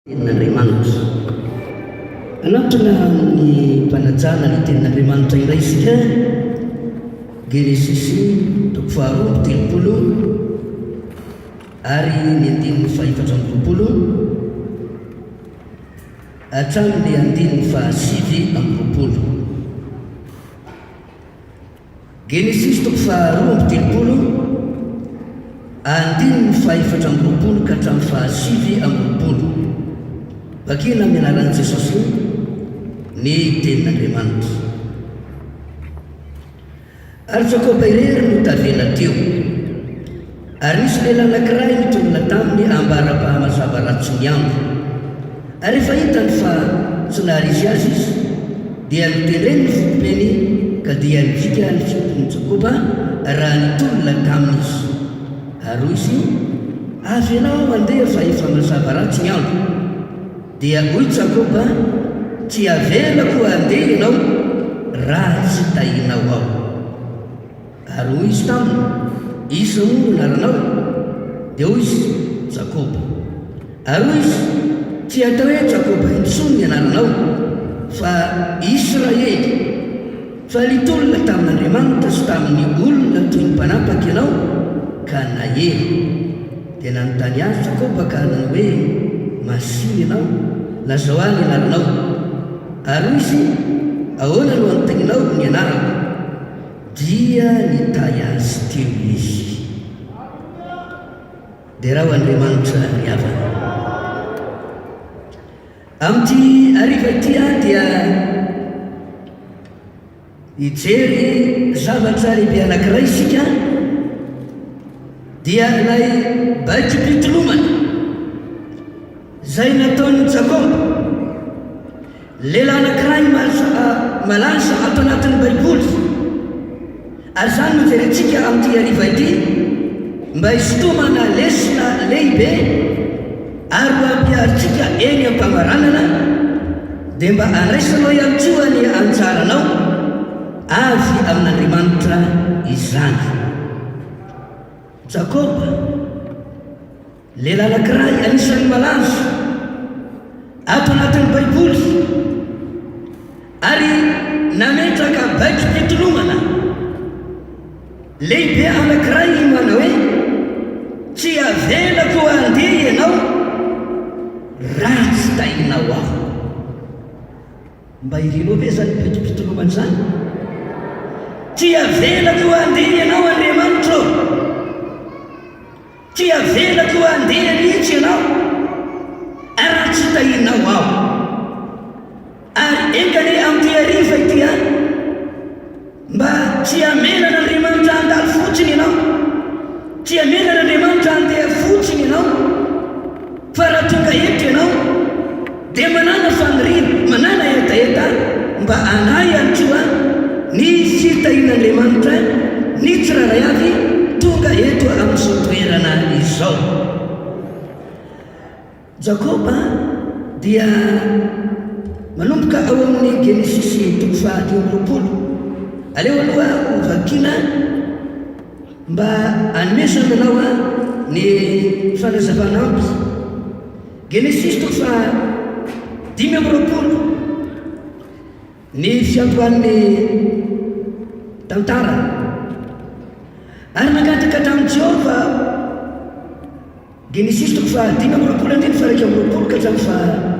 Tenin'Andriamanitra. Hanatona amin'ny fanajana ny Tenin'Andriamanitra indray isika, Genesisy toko faharoa amby 30 ary ny andininy fahefatra amby 20 hatramin'ny andininy fahasivy amby 20. Genesisy toko faha 32, andininy faha 24 ka hatramin'ny faha 29. Vakina amin'ny anaran'i Jesosy ny tenin'Andriamanitra. Ary Jakoba irery no tavela teo. Ary nisy lehilahy anankiray nitolona taminy ambara-pahamazava ratsy ny andro. Ary rehefa hitany fa tsy naharesy azy izy, dia notendreny ny fotopeny ka dia nivika ny fiompin'i Jakoba raha nitolona taminy izy. Ary hoy izy, Avelao handeha fa efa mazava ratsy ny andro. Dia hoy Jakoba, Tsy havelako handeha ianao raha tsy tahinao aho. Ary hoy izy taminy, Iza moa no anaranao? Dia hoy izy, Jakoba. Ary hoy izy, Tsy hatao hoe Jakoba intsony ny anaranao, fa Israely, fa nitolona tamin'Andriamanitra sy tamin'ny olona toy ny mpanapaka ianao, ka nahery. Dia nanontany azy Jakoba ka nanao hoe, Masina ianao, lazao ahy ny anaranao. Ary hoy izy, Ahoana no anontanianao ny anarako? Dia nitahy azy teo izy. Derao Andriamanitra ry havana. Amin'ity hariva ity aho dia hijery zavatra lehibe anankiray isika, dia ilay baikom-pitolomana izay nataon'i Jakoba. Lehilahy anankiray malaza ato anatin'ny Baiboly, ary izany no jerentsika amin'ity hariva ity, mba hisintomana lesona lehibe ary ho ampiharintsika eny am-pamaranana, dia mba handraisanao ihany koa ny anjaranao avy amin'Andriamanitra izany. Jakoba. Lehilahy anankiray anisan'ny malaza ato anatin'ny Baiboly ary nametraka baikom-pitolomana lehibe anankiray manao hoe, Tsy havelako handeha ianao raha tsy tahinao aho. Mba irinao ve izany baikom-pitolomana izany? Tsy havelako handeha ianao Andriamanitro. Tsy avelako handeha mihitsy ianao raha tsy tahinao aho. Ary enga anie amin'ity hariva ity an, mba tsy hamela an'Andriamanitra handalo fotsiny ianao, tsy hamela an'Andriamanitra handeha fotsiny ianao, fa raha tonga eto ianao, dia manàna faniriana, manàna hetaheta mba handray ihany koa ny fitahian'Andriamanitra ny tsirairay avy tonga eto amin'izao toerana izao. Jakoba dia manomboka ao amin'ny Genesisy toko faha 25. Aleo aloha ho vakiana mba hanomezana anao ny fanazavana ampy. Genesisy toko faha 25, ny fiandohan'ny tantara. Ary nangataka tamin'i Jehovah, Genesisy toko faha 25 andininy faha 21 ka hatramin'ny faha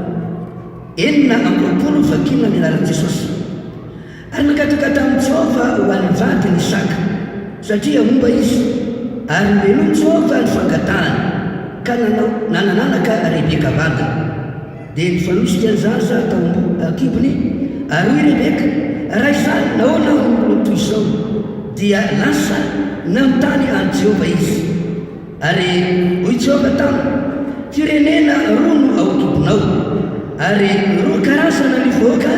26, vakina ny anaran'i Jesosy. Ary nangataka tamin'i Jehovah ho an'ny vadiny Isaka, satria momba izy, ary nohenoin'i Jehovah ny fangatahany, ka nanao nanananaka Rebeka vadiny. Dia nifanosika ny zaza tao an-kibony, ary hoy Rebeka, Raha izany, nahoana aho no toy izao? Dia lasa nanontany an'i Jehovah izy. Ary hoy Jehovah taminy, Firenena roa no ao an-kibonao, ary roa karazana ny vahoaka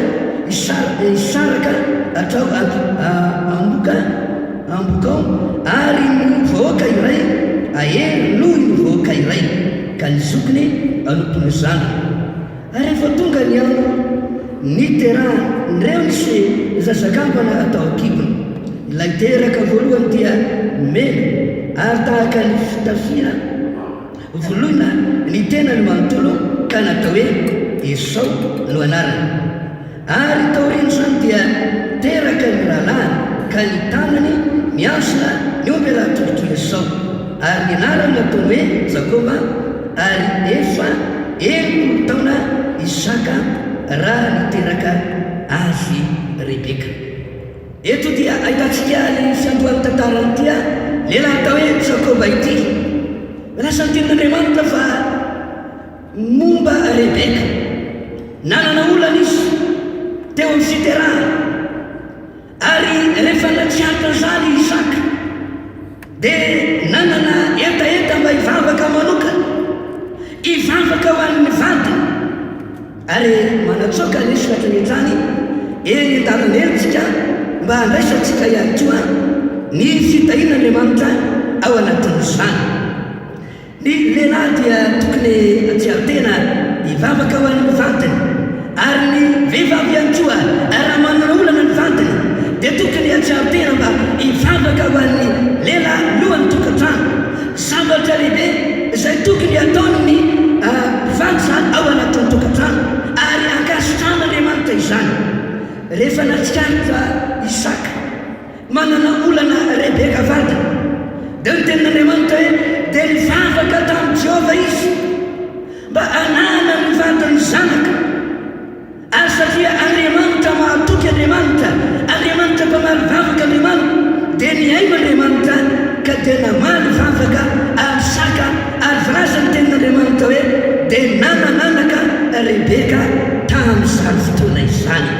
hisaraka hatrao am-boka am-bokao, ary ny vahoaka iray hahery noho ny vahoaka iray, ka ny zokiny hanompo ny zandriny. Ary rehefa tonga ny andro niterahany, indreo nisy zazakambana tao an-kibony. Ilay teraka voalohany dia mena, ary tahaka ny fitafiana voloina ny tenany manontolo. ka natao hoe Esao no anarany. Ary taorian'izany dia teraka ny rahalahiny, ka ny tanany mihazona ny ombelahy-tolotr'i Esao, ary ny anarany nataony hoe Jakoba, ary efa 60 taona Isaka raha niteraka azy Rebeka. Eto dia ahitantsika ny fiandohan'ny tantaran'ity lehilahy atao hoe Jakoba ity. Milaza ny Tenin'Andriamanitra fa momba Rebeka. Nanana olana izy teo amin'ny fiterahana, ary rehefa natsiaritra an'izany i Isaka, dia nanana hetaheta mba hivavaka manokana, hivavaka ho an'ny vadiny. Ary manatsoaka lesona hatrany hatrany eny an-dalana eny tsika mba handraisantsika ihany koa ny fitahian'Andriamanitra ao anatin'izany. Ny lehilahy dia tokony hatsiaro tena hivavaka ho an'ny vadiny, ary ny vehivavy ihany koa raha manana olana ny vadiny dia tokony hatsiaro tena mba hivavaka ho an'ny lehilahy lohan'ny tokantrano. Zavatra lehibe izay tokony hataon'ny mpivady izany ao anatin'ny tokantrano, ary ankasitrahan'Andriamanitra izany. Rehefa nahatsikaritra Isaka manana olana Rebeka vadiny, dia ny tenin'Andriamanitra hoe, Dia nivavaka tamin'i Jehovah izy mba hananan'ny vadiny zanaka. Ary satria Andriamanitra mahatoky Andriamanitra, Andriamanitra mpamaly vavaka Andriamanitra, dia nihaino Andriamanitra ka dia namaly vavaka ary saka ary voalaza ny tenin'Andriamanitra hoe dia nanan'anaka Rebeka tamin'izany fotoana izany.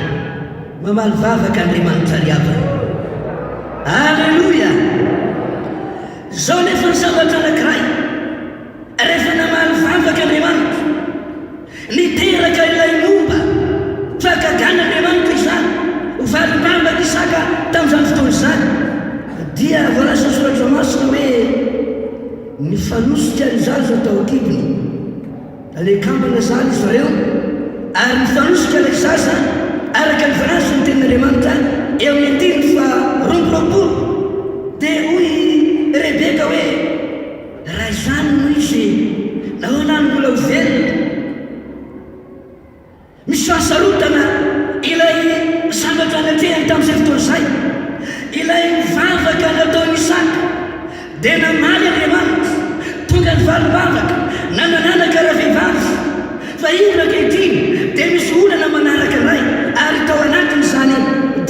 Mamaly vavaka Andriamanitra ry havana. Aleloia! Izao nefa ny zavatra anankiray, rehefa namaly vavaka Andriamanitra, Niteraka ilay momba fahagagana Andriamanitra izany ho valim-bavak'i Isaka tamin'izany fotoana izany. Dia voalazan'ny Soratra Masina hoe nifanosika ny zaza tao an-kibony. Ilay kambana izany izy ireo, ary nifanosika ilay zaza araka ny voalazan'ny Tenin'Andriamanitra eo amin'ny andininy faha-22. Dia hoy i Rebeka hoe. Raha izany no izy, nahoana aho no mbola ho velona? Misy fahasarotana ilay zavatra natrehany tamin'izay fotoana izay. Ilay vavaka nataon'i Isaka, dia namaly Andriamanitra. Tonga ny valim-bavaka, nanananaka ravehivavy. Fa indro ankehitriny dia misy olana manaraka indray, ary tao anatin'izany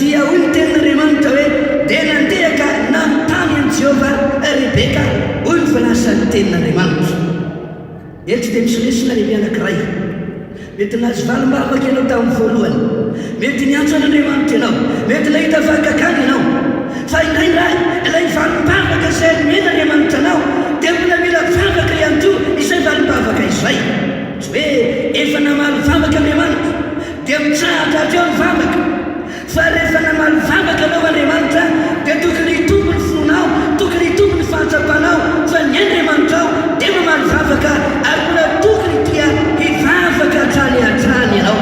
dia hoy ny tenin'Andriamanitra hoe, Dia nandeha ka nanontany an'i Jehovah Rebeka, hoy ny voalazan'ny tenin'Andriamanitra. Eto dia misy lesona lehibe anankiray. Mety nahazo valim-bavaka ianao tamin'ny voalohany. Mety niantso an'Andriamanitra ianao. Mety nahita fahagagana ianao. Fa indraindray ilay valim-bavaka izay nomen'Andriamanitra anao dia mbola mila vavaka ihany koa izay valim-bavaka izay. Tsy hoe efa namaly vavaka Andriamanitra dia mitsahatra hatreo ny vavaka. Fa rehefa namaly vavaka anao Andriamanitra dia tokony hitombo ny finoanao, tokony hitombo ny fahatsapanao fa ny Andriamanitrao dia mamaly vavaka ary mbola tokony tia hivavaka hatrany hatrany ianao.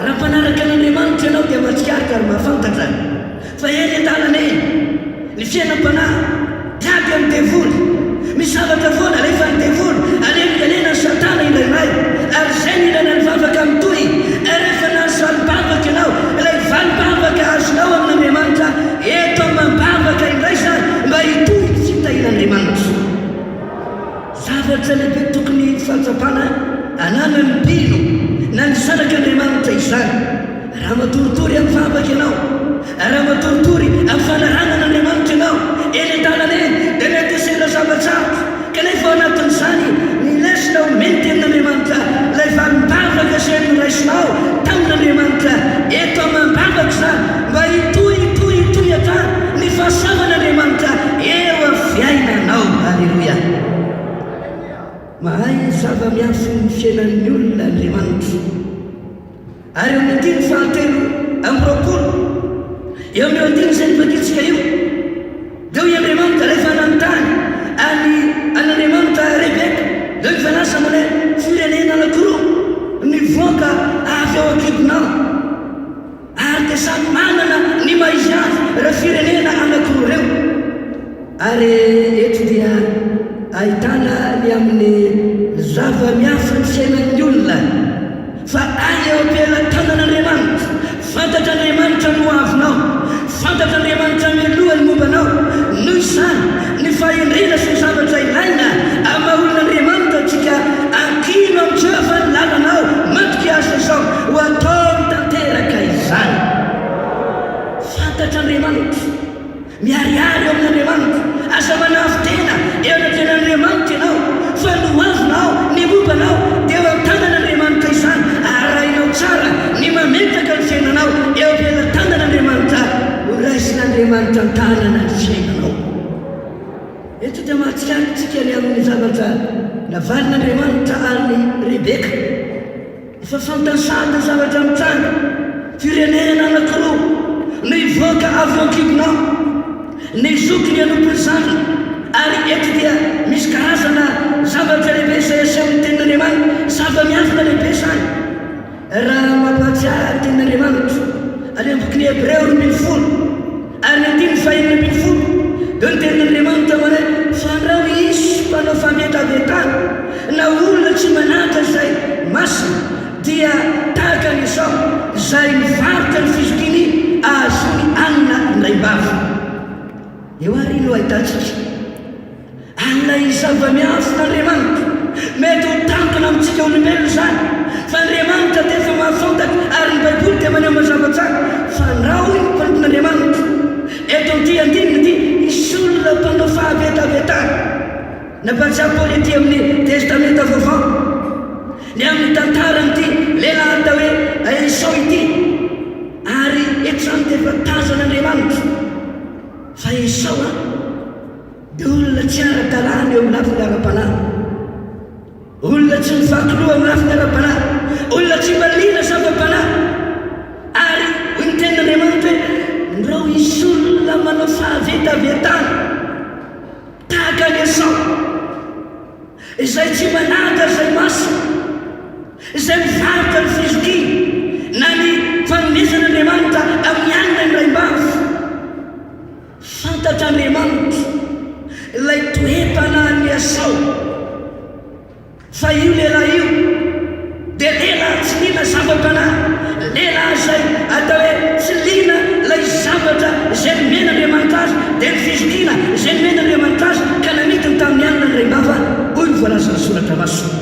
Raha mpanaraka an'Andriamanitra ianao dia mahatsikaritra ary mahafantatra fa eny an-dalana eny ny fiainam-panahy, miady amin'ny devoly, misy zavatra foana alefan'ny devoly, alelingelenan'i Satana indraindray, ary izay no ilaina ny vavaka mitohy. Ary rehefa nahazo valim-bavaka ianao, ilay valim-bavaka azonao amin'Andriamanitra, eto amam-bavaka indray izany mba hitohy ny fitahian'Andriamanitra. Zavatra lehibe tokony fahatsapana ananan'ny mpino na ny zanak'Andriamanitra izany. Raha matoritory amin'ny vavaka ianao, raha matoritory amin'ny fanarahana an'Andriamanitra ianao, eny an-dalana eny dia mety ho sendra zava-tsarotra, kanefa ao anatin'izany ny lesona omen'ny Tenin'Andriamanitra, ilay valim-bavaka izay noraisinao tamin'Andriamanitra, eto amam-bavaka izany mba hitohy hitohy hitohy hatrany ny fahasoavan'Andriamanitra eo amin'ny fiainanao. Aleloia! Mahay ny zava-miafin'ny fiainan'ny olona Andriamanitra. Ary eo amin'ny andininy fahatelo amby 20, eo amin'io andininy izay novakintsika io, dia hoy Andriamanitra rehefa nanontany an'i an'Andriamanitra Rebeka, dia hoy ny fanasana hoe, Firenena anankiroa nivoaka avy ao an-kibonao. Ary dia samy manana ny maha izy azy ireo firenena anankiroa ireo. Ary eto dia ahitana ny amin'ny zavatra. Zava-miafina ny fiainan'ny olona fa any eo am-pelatanan'Andriamanitra. Fantatr'Andriamanitra ny hoavinao. Fantatr'Andriamanitra mialoha ny momba anao. Noho izany, ny fahendrena sy ny zavatra ilaina amin'ny maha olon'Andriamanitra antsika, ankino amin'i Jehovah ny lalanao, matokia Azy izao, ho ataony tanteraka izany. Fantatr'Andriamanitra. Miharihary eo amin'Andriamanitra. Aza manavo-tena eo anatrehan'Andriamanitra ianao, fa ny hoavinao, ny momba anao, dia eo an-tanan'Andriamanitra izany. Arahinao tsara ny mametraka ny fiainanao eo am-pelatanan'Andriamanitra. Horaisin'Andriamanitra an-tanana ny fiainanao. Eto dia mahatsikaritra isika ny amin'ny zavatra navalin'Andriamanitra an'i Rebeka. Efa fantany sahady ny zavatra mitranga. Firenena anankiroa no hivoaka avy eo an-kibonao. Ny zokiny hanompo ny zandriny. Ary eto dia misy karazana zavatra lehibe izay asehon'ny Tenin'Andriamanitra. Zava-miafina lehibe izany. Raha mampahatsiahy ny Tenin'Andriamanitra, any amin'ny bokin'ny Hebreo 12, ary ny andininy faha-16, dia ny Tenin'Andriamanitra manao hoe, Fandrao hisy mpanao fametavetana, na olona tsy manaja izay masina, dia tahaka an'i Esao, izay nivarotra ny fizokiany ahazoany hanina indraim-bava. Eo àry no ahitantsika an'ilay zava-miafina Andriamanitra. Mety ho tampina amintsika olombelona izany, fa Andriamanitra dia efa mahafantatra, ary ny Baiboly dia maneho mazava tsara fa andrao hoy ny mpanompon'Andriamanitra. Eto amin'ity andininy ity, hisy olona mpanao fahavetavetana. Nampahatsiahy Paoly ety amin'ny Testamenta Vaovao ny amin'ny tantaran'ity lehilahy atao hoe Esao ity, ary eto izany dia efa tazan'Andriamanitra fa Esao dia olona tsy ara-dalàna eo amin'ny lafiny ara-panahy, olona tsy mivaky loha amin'ny lafiny ara-panahy, olona tsy mba liana zava-panahy. Ary hoy ny tenin'Andriamanitra hoe, Ndrao hisy olona manao fahavetavetana. Tahaka an'i Esao, izay tsy manaja izay masina, izay mivarotra ny fizokiany na ny fanomezan'Andriamanitra amin'ny alina indraimbavy. Fantatr'Andriamanitra ilay toe-panahin'i Esao. Fa io lehilahy io dia lehilahy tsy liana zava-panahy, lehilahy izay atao hoe tsy liana ilay zavatra izay nomen'Andriamanitra azy, dia ny fizokiana izay nomen'Andriamanitra azy ka namidiny tamin'ny alina ny raim-bava, hoy ny voalazan'ny Soratra Masina.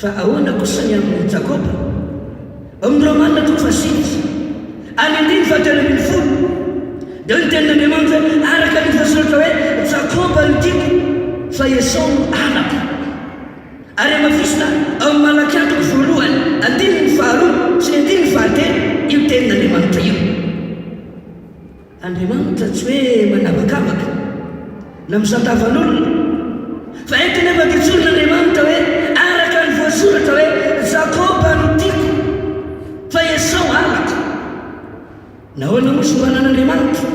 Fa ahoana kosa ny amin'i Jakoba? Ao amin'ny Romana toko fahasivy, ary andininy fahatelo ambin'ny folo, dia hoy ny tenin'Andriamanitra hoe, Araka ny voasoratra hoe, Jakoba no tiako, fa Esao no halako. Ary hamafisina ao amin'ny Malakia toko voalohany, andininy faharoa sy ny andininy fahatelo io tenin'Andriamanitra io. Andriamanitra tsy hoe manavakavaka na misantavan'olona, fa eto nefa dia tsorina Andriamanitra hoe araka ny voasoratra hoe Jakoba no tiako fa Esao halako. Nahoana moa sy mba an'Andriamanitra?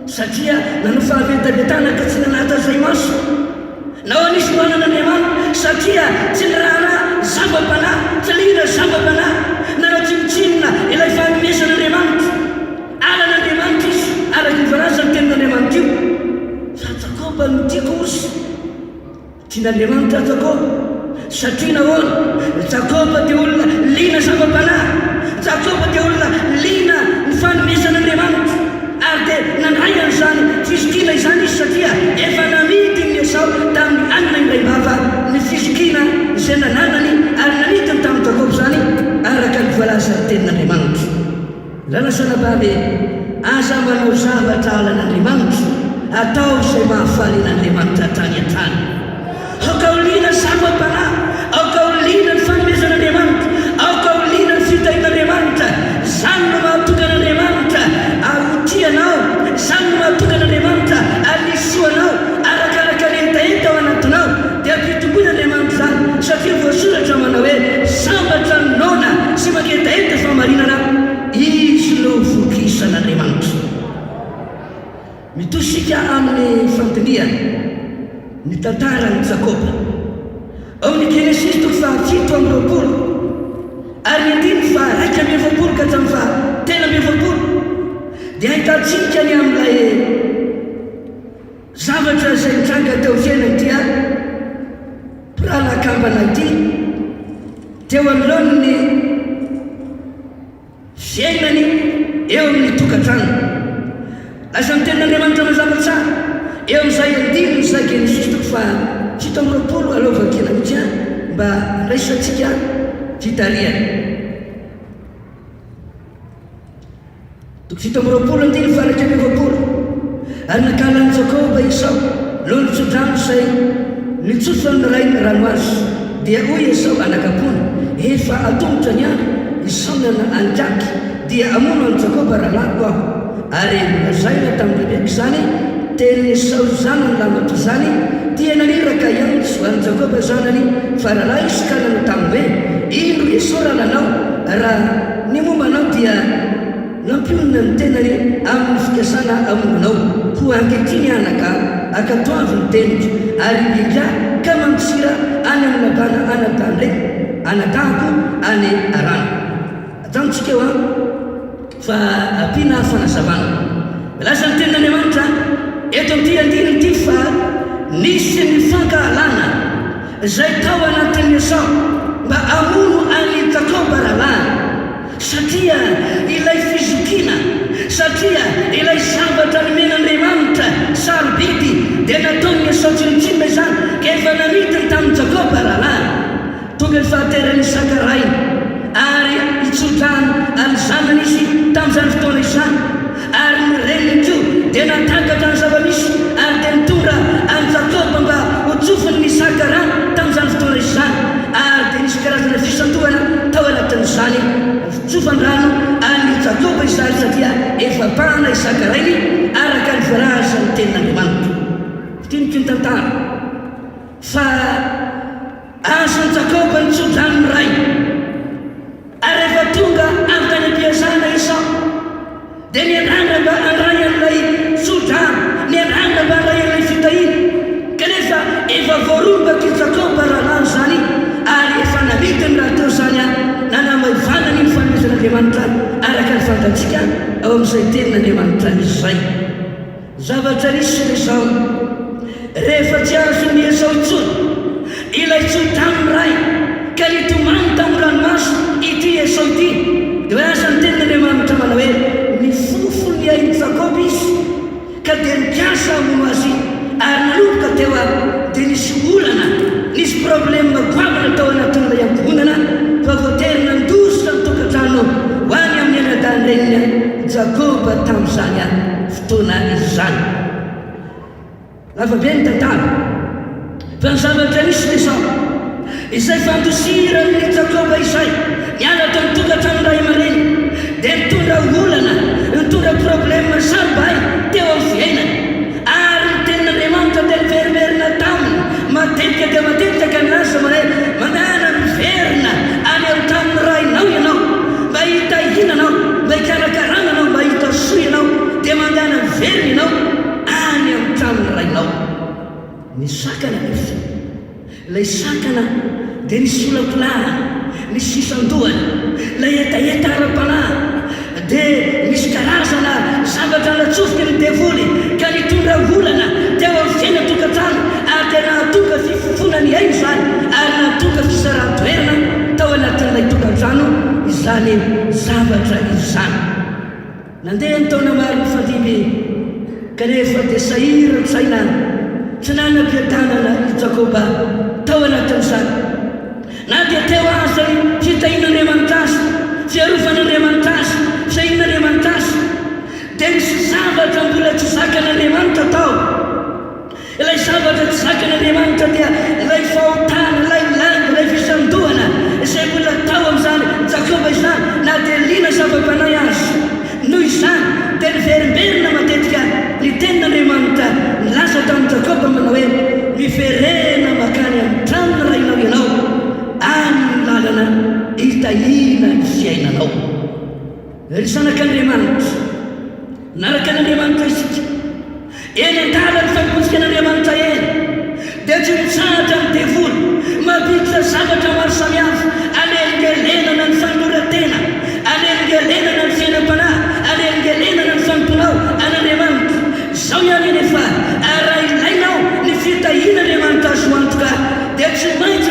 Satria nanao fahavetavetana ka tsy nanaja izay maso. Nahoana izy no anan'Andriamanitra? Satria tsy niraharaha zava-panahy, tsy liana zava-panahy, nanao tsinontsinona ilay fanomezan'Andriamanitra. Alan'Andriamanitra izy, araka ny voalazan'ny Tenin'Andriamanitra io. Fa Jakoba no tiako ozy. Tian'Andriamanitra Jakoba. Satria nahoana? Jakoba dia olona liana zava-panahy. Jakoba dia olona liana ny fanomezan'Andriamanitra. Ary dia nandray an'izany fizokiana izany izy satria efa namidin'i Esao tamin'ny alina indraim-bava ny fizokiana izay nananany ary namidiny tamin'i Jakoba izany araka ny voalazan'ny Tenin'Andriamanitra. Lala sanabavy e! Aza manao zavatra halan'Andriamanitra, atao izay mahafaly an'Andriamanitra hatrany hatrany. Aoka ho liana zava-panahy, aoka ho liana ny fanomezan'Andriamanitra, aoka ho liana ny fitahian'Andriamanitra. Izany no mahatonga an'Andriamanitra ho tia anao, izany no mahatonga an'Andriamanitra hanisy soa anao, arakaraka ny hetaheta ao anatinao dia ampitomboin'Andriamanitra izany, satria voasoratra manao hoe, Sambatra ny noana sy mangetaheta fahamarinana, izy no vokisan'Andriamanitra. Mitosika amin'ny fandinihana ny tantaran'i Jakoba. Ao amin'ny Genesisy toko faha-27 ary ny andininy faha-41 ka hatramin'ny faha-43 dia ahitantsika ny amin'ilay zavatra izay nitranga teo amin'ny fiainany dia. mpirahalahy kambana ity teo anoloan'ny fiainany eo amin'ny tokantrano. Lasa ny Tenin'Andriamanitra mazava tsara eo amin'izay andininy izay Genesisy toko faha 27 aleo vakiana mihitsy an mba handraisantsika fitarihana. Toko 27 andininy faha 41. Ary nankahala an'i Jakoba Esao noho ny tsodrano izay nitsofan'ny rainy rano azy. Dia hoy Esao anakam-pony, Efa atomotra ny andro hisaonana an'i Jaky, dia hamono an'i Jakoba rahalahiko aho. Ary nolazaina tamin'i Rebeka izany tenin'i Esao zanany lahimatoa izany, dia naniraka hiantso an'i Jakoba zanany faralahy izy ka nanao taminy hoe, Indro Esao rahalanao, raha ny momba anao dia nampionona ny tenany amin'ny fikasana hamono anao. Koa ankehitriny anaka, ankatoavy ny teniko, ary miaingà ka mandosira any amin'i Labana anadahiko any Harana. Ajanontsika eo an, fa ampiana fanazavana. Milaza ny Tenin'Andriamanitra eto amin'ity andininy ity fa nisy ny fankahalana izay tao anatin'i Esao mba hamono an'i Jakoba rahalahiny, satria ilay fizokiana, satria ilay zavatra nomen'Andriamanitra sarobidy dia nataon'i Esao tsinontsinona izany ka efa namidiny tamin'i Jakoba rahalahiny. Tonga ny fahateran'i Isaka rainy, ary nitso-drano an'ny zanany izy tamin'izany fotoana izany. Ary ny reniny koa dia nahatakatra ny zava-misy, ary dia nitondra an'i Jakoba mba hotsofin'i Isaka rano tamin'izany fotoana izany. Ary dia nisy karazana fisandohana tao anatin'izany fitsofan-drano an'i Jakoba izany, satria efa bahana Isaka rainy, araka ny voalazan'ny Tenin'Andriamanitra. Fintiniko ny tantara, fa. Azon'i Jakoba ny tsodranon'ny rainy, ary rehefa tonga avy tany am-piasana Esao, dia niandrandra mba handray an'ilay tsodrano, niandrandra mba handray an'ilay fitahiana. Kanefa efa voarombak'i Jakoba rahalahiny izany, ary efa namidiny rahateo izany nanamaivanany ny fanomezan'Andriamanitra araka ny fantatsika ao amin'izay tenin'Andriamanitra izay. Zavatra nisy dia izao, rehefa tsy azon'i Esao intsony ilay tso-tranon'ny rainy, ka nitomany tamin'ny ranomaso ity Esao ity, dia hoy aza ny tenin'Andriamanitra manao hoe, Nifofo ny ain'i Jakoba izy, ka dia nikasa hamono azy, ary nanomboka teo ary dia nisy olana, nisy problème goavana tao anatin'ilay ankohonana, fa voatery nandositra ny tokantrano ho any amin'ny anadahin-dreniny Jakoba tamin'izany. fotoana izany. Lava be ny tantara, fa ny zavatra nisy dia izao, izay fandosiran'i Jakoba izay niala tao amin'ny tokantranon'ny ray aman-dreny dia nitondra olana, nitondra problème saro-bahy teo amin'ny fiainany. Ary ny tenin'Andriamanitra dia niverimberina taminy matetika dia matetika ka nilaza hoe, Mandehana miverina any amin'ny tanin'ny rainao ianao, mba hitahiana anao, mba hikarakarana anao, mba hahita soa ianao, dia mandehana miverina ianao any amin'ny tranon'ny rainao. Ny sakana anefa, ilay sakana dia ny solakolahana, ny sisan-dohana, ilay hetaheta ara-panahy, dia nisy karazana zavatra natsofoky ny devoly ka nitondra olana teo amin'ny fiainan-tokantrano ary dia nahatonga fifofoana ny aina izany ary nahatonga fisarahan-toerana tao anatin'ilay tokantrano izany zavatra izany. Nandeha ny taona maro nifandimby kanefa dia sahiran-tsaina tsy nanam-piadanana i Jakoba tao anatin'izany. Na dia teo aza ny fitahian'Andriamanitra azy, fiarovan'Andriamanitra azy, fiahian'Andriamanitra azy, dia nisy zavatra mbola tsy zakan'Andriamanitra tao. Ilay zavatra tsy zakan'Andriamanitra dia ilay fahotana, ilay lainga, ilay fisandohana izay mbola tao amin'izany Jakoba izany, na dia liana zava-panahy aza. Noho izany, dia niverimberina matetika ny tenin'Andriamanitra nilaza tamin'i Jakoba manao hoe, Miverena mankany amin'ny tranon'ny rainao ianao, any ny lalana hitahiana ny fiainanao. Ry zanak'Andriamanitra, naraka an'Andriamanitra isika. Eny an-dalan'ny fanompoantsika an'Andriamanitra eny, dia tsy mitsahatra ny devoly mampiditra zavatra maro samihafa anelingelenana ny fanoloran-tena, anelingelenana ny fiainam-panahy, anelingelenana ny fanompoanao an'Andriamanitra. Izao ihany anefa, raha ilainao ny fitahian'Andriamanitra azo antoka, dia tsy maintsy.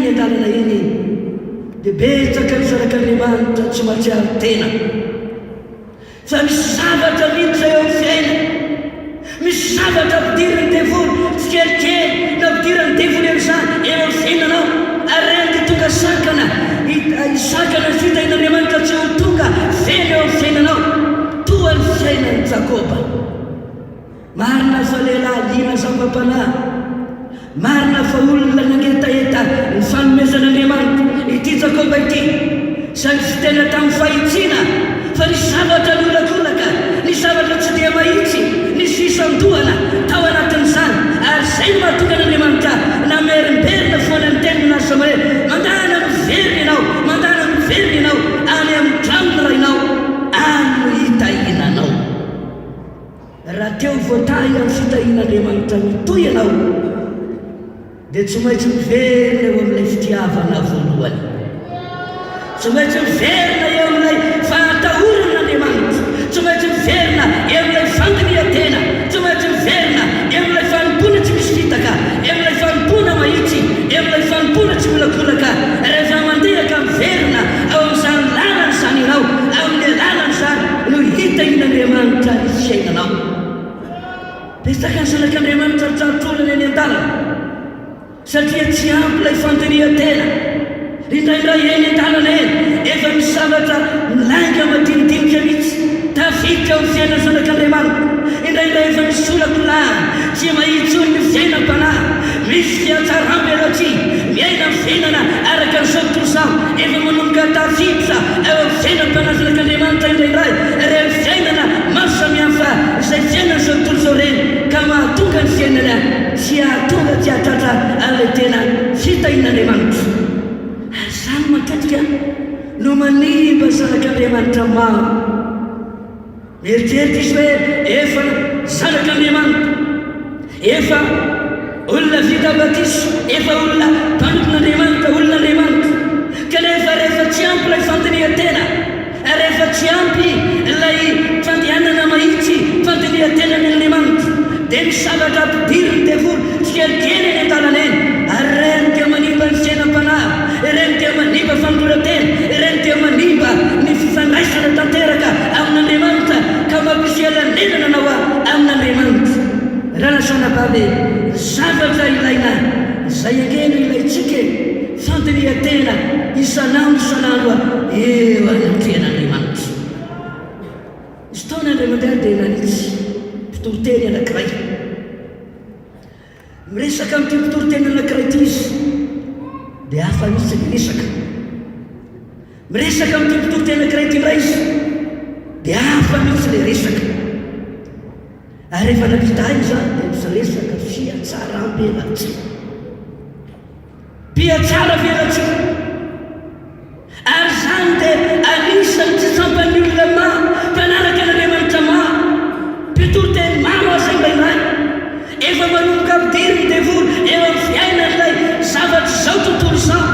eny an-dalana eny dia betsaka ny zanak'Andriamanitra tsy mahatsiaro tena. Fa misy zavatra miditra eo amin'ny fiainana. Misy zavatra ampidirin'ny devoly tsikelikely na ampidiran'ny devoly amin'izany eo amin'ny fiainanao. Ary ireny dia tonga sakana, hisakana ny fitahian'Andriamanitra tsy ho tonga feno eo amin'ny fiainanao. Toa ny fiainan'i Jakoba. Marina fa lehilahy liana zava-panahy. Marina fa olona nangetaheta ny fanomezan'Andriamanitra ity Jakoba ity, saingy tsy tena tamin'ny fahitsiana fa nisy zavatra niolakolaka, nisy zavatra tsy dia mahitsy, nisy fisandohana tao anatin'izany, ary izay no mahatonga an'Andriamanitra namerimberina foana ny teniny lasa hoe, Mandàna miverina ianao, mandàna miverina ianao any amin'ny tranon'ny rainao, any no hitahiana anao. Raha te ho voatahy amin'ny fitahian'Andriamanitra mitohy ianao, dia tsy maintsy miverina eo amin'ilay fitiavana voalohany. Tsy maintsy miverina eo amin'ilay fahatahorana an'Andriamanitra. Tsy maintsy miverina eo amin'ilay fandinihan-tena. Tsy maintsy miverina eo amin'ilay fanompoana tsy misy fitaka, eo amin'ilay fanompoana mahitsy, eo amin'ilay fanompoana tsy miolakolaka. Rehefa mandeha ka miverina ao amin'izany lalana izany ianao, amin'ny alalan'izany no hitahian'Andriamanitra ny fiainanao. Betsaka ny zanak'Andriamanitra tratronana eny an-dalana satria tsy ampy ilay fandinihan-tena. Indraindray eny an-dalana eny, efa misy zavatra milainga madinidinika mihitsy tafiditra ao amin'ny fiainan'ny zanak'Andriamanitra. Indraindray efa misy solakolahana tsy mahia intsony ny fiainam-panahy. Misy fihatsaram-belatsihy, miaina ny fiainana araka an'izao tontolo izao. Efa manomboka tafiditra eo amin'ny fiainam-panahin'Andriamanitra indraindray ireny fiainana maro samihafa izay fiainan'izao tontolo izao ireny ka mahatonga ny fiainana tsy hahatonga tsy hahatratra an'ilay tena fitahian'Andriamanitra. Ary izany matetika no manimba zanak'Andriamanitra maro. Mieritreritra izy hoe efa zanak'Andriamanitra, efa olona vita batisa, efa olona mpanompon'Andriamanitra, olon'Andriamanitra. Kanefa rehefa tsy ampy ilay fandinihan-tena, rehefa tsy ampy ilay fandehanana mahitsy fandinihan-tena amin'Andriamanitra, dia misy zavatra ampidirin'ny devoly tsikelikely eny an-dalana eny, ary ireny dia manimba ny fiainam-panahy, ireny dia manimba fanoloran-tena, ireny dia manimba ny fifandraisana tanteraka amin'Andriamanitra ka mampisy elanelana anao amin'Andriamanitra. Rahalahy sy anabavy, ny zavatra ilaina, izay ange no ilaintsika e, fandinihan-tena isan'andro isan'andro eo anatrehan'Andriamanitra. Nisy taona indray mandeha dia nanitsy mpitoriteny anankiray. Miresaka amin'ity mpitoriteny anankiray ity izy, dia hafa mihitsy ny resaka. Miresaka amin'ity mpitoriteny anankiray ity indray izy, dia hafa mihitsy ilay resaka. Ary rehefa nampita ahy izany dia misy resaka fihatsaram-belatsihy. Mpihatsaravelatsihy. Ary izany dia anisan'ny tsy tsampan'ny olona maro, mpanaraka an'Andriamanitra maro, mpitory teny maro aza indraindray. Efa manomboka ampidirin'ny devoly eo amin'ny fiainan'ilay zavatr'izao tontolo izao.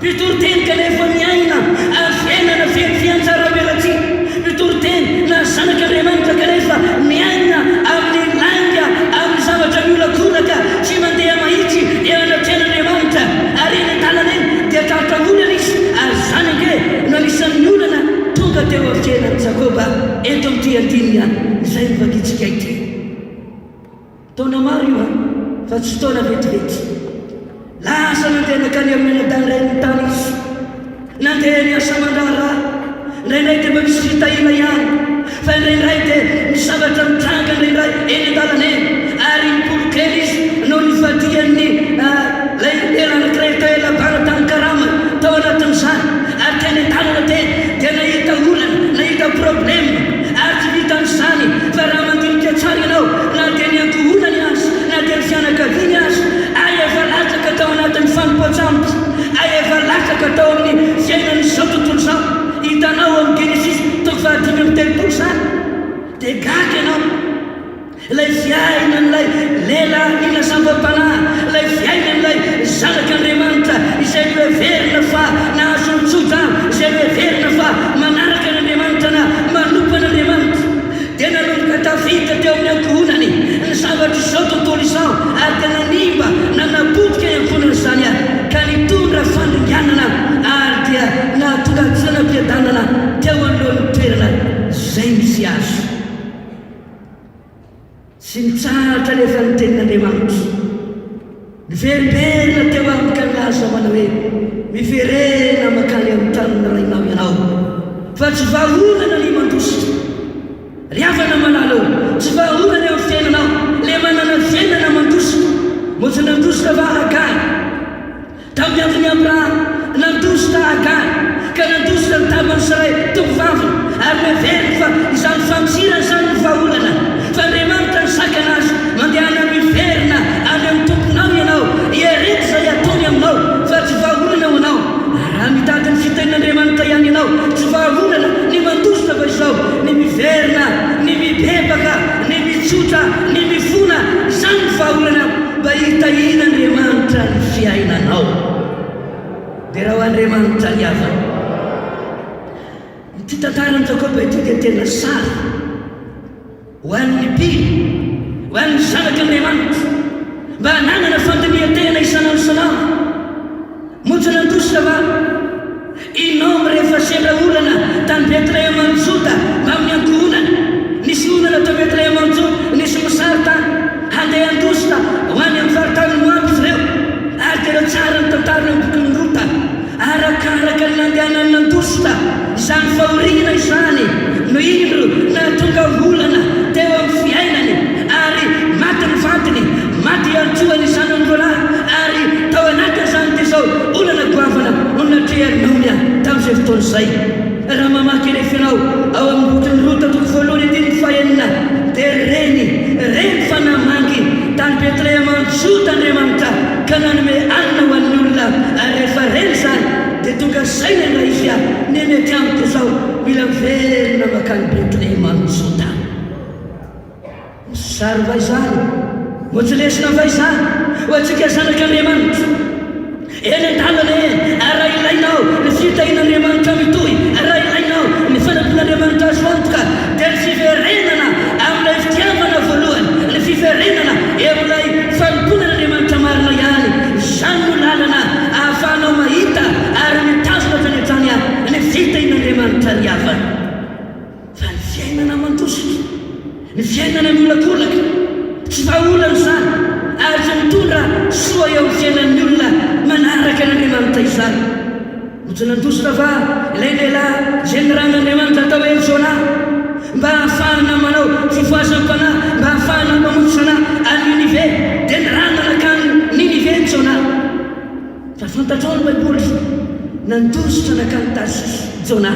Mpitory teny kanefa miaina amin'ny fiainana feno fiantsaram-belatsihy. Mpitory teny na zanak'Andriamanitra kanefa miaina amin'ny lainga, amin'ny zavatra miolakolaka, tsy mandeha mahitsy eo anatrehan'Andriamanitra. Ary eny an-dalana eny dia tratra olana izy, ary izany ange no anisan'ny olana tonga teo amin'ny fiainan'i Jakoba eto amin'ity andininy izay novakintsika ity. Taona maro io an, fa tsy fotoana vetivety. Lasa nandeha nankany amin'ny anadahin-drainy tany izy. Nandeha niasa aman-draharaha. Indraindray dia mba misy fitahiana ihany, fa indraindray dia misy zavatra mitranga indraindray eny an-dalana eny. Ary impolo kely izy no nivadian'ny ilay lehilahy anankiray atao hoe Labana tany Karama tao anatin'izany. Ary teny an-dalana teny dia nahita olana, nahita problème. Ary tsy vitan'izany fa raha mandinika tsara ianao, na dia ny ankohonany aza, na dia ny fianakaviany aza, ay efa latsaka tao anatin'ny fanompoan-tsampy, ay efa latsaka tao amin'ny fiainan'izao tontolo izao. Hitanao ao amin'ny Genesisy toko faha-35 izany, dia gaga ianao. Ilay fiainan'ilay lehilahy mila zava-panahy, ilay fiainan'ilay zanak'Andriamanitra izay noheverina fa nahazo ny tso-drano, izay noheverina fa manaraka an'Andriamanitra na manompo an'Andriamanitra, dia nanomboka tafiditra teo amin'ny ankohonany ny zavatr'izao tontolo izao ary dia nanimba, nanapotika ny ankohonany izany ka nitondra. fandehanana ary dia nahatonga hadisoanam-piadanana teo anoloan'ny toerana izay misy azy. Tsy nitsahatra anefa ny tenin'Andriamanitra. Niverimberina teo aminy ka nilaza manao hoe, Miverena mankany amin'ny tanin'ny rainao ianao, fa tsy vahaolana ny mandositra. Ry havana malala ô, tsy vahaolana eo amin'ny fiainanao ilay manana fiainana mandositra. Moa tsy nandositra va Hagara? Tamin'ny andron'i Abrahama, nandositra Hagara, ka nandositra ny tavan'i Saray tovovaviny, ary noheveriny fa izany fandosirana izany no vahaolana. Fa Andriamanitra nisakana azy, Mandehana miverina any amin'ny tomponao ianao, iereto izay ataony aminao, fa tsy vahaolana ho anao. Ary raha mitady ny fitahian'Andriamanitra ihany ianao, tsy vahaolana ny mandositra fa izao, ny miverina, ny mibebaka, ny mitsotra, ny mifona, izany no vahaolana. Mba hitahian'Andriamanitra ny fiainanao. Derao Andriamanitra ry havana. Ity tantaran'i Jakoba ity dia tena sary ho an'ny mpino, ho an'ny zanak'Andriamanitra, mba hananana fandinihan-tena isan'andro isan'andro. Moa tsy nandositra va i Naomy rehefa sendra olana tany Betlehema any Joda mbamin'ny ankohonany? Nisy olana tao Betlehema any Joda, nisy mosary tany. Handeha handositra ho any amin'ny faritanin'i Moaba izy ireo. Ary tena tsara ny tantarany ao amin'ny bokin'i Rota. Arakaraka ny nandehanany nandositra izany fahoriana izany no indro nahatonga olana teo amin'ny fiainany, ary maty ny vadiny, maty ihany koa ny zanany roalahy, ary tao anatin'izany dia izao olana goavana no natrehan'i Naomia tamin'izay fotoana izay. Raha mamaky anefa ianao ao amin'ny bokin'i Rota toko voalohany andininy fahenina dia reny, reny fa namangy tany Betlehema any Joda Andriamanitra ka nanome hanina ho an'ny olona, ary rehefa reny izany dia tonga saina indray izy fa ny mety amiko izao mila miverina mankany Betlehema any Joda. Sary va izany? Moa tsy lesona va izany ho antsika zanak'Andriamanitra? Eny an-dalana eny, ary raha ilainao ny fitahian'Andriamanitra mitohy, ary raha ilainao ny fanampian'Andriamanitra azo antoka, dia ny fiverenana amin'ilay fitiavana voalohany, ny fiverenana eo amin'ilay fanompoana an'Andriamanitra marina ihany, izany no lalana ahafahanao mahita ary mitazona hatrany hatrany ny fitahian'Andriamanitra ry havana. Fa ny fiainana mandositra, ny fiainana miolakolaka, tsy vahaolana izany ary tsy mitondra soa eo amin'ny fiainan'ny olona manaraka an'Andriamanitra izany. Moa tsy nandositra va ilay lehilahy izay nirahin'Andriamanitra atao hoe Jona mba hahafahana manao fifohazam-panahy, mba hahafahana mamonjy fanahy any Ninive? Dia nirahina nankany Ninive i Jona. Fa fantatrao ny Baiboly, nandositra nankany Tarsisy Jona.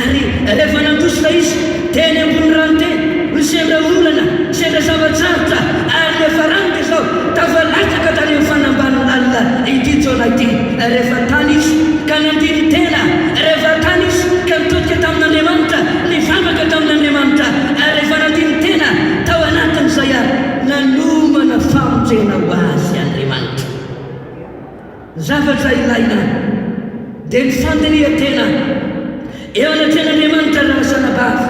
Ary rehefa nandositra izy, teny ambony rano teny, no sendra olana, sendra zava-tsarotra, ary niafarany dia izao, tafalatsaka tany amin'ny fanambaniny lalina ity Jona ity. Rehefa tany izy ka nandini-tena, rehefa tany izy ka nitodika tamin'Andriamanitra, nivavaka tamin'Andriamanitra, ary rehefa nandini-tena tao anatin'izay ary nanomana famonjena ho azy Andriamanitra. Ny zavatra ilaina dia ny fandinihan-tena eo anatrehan'Andriamanitra ry rahalahy sy anabavy.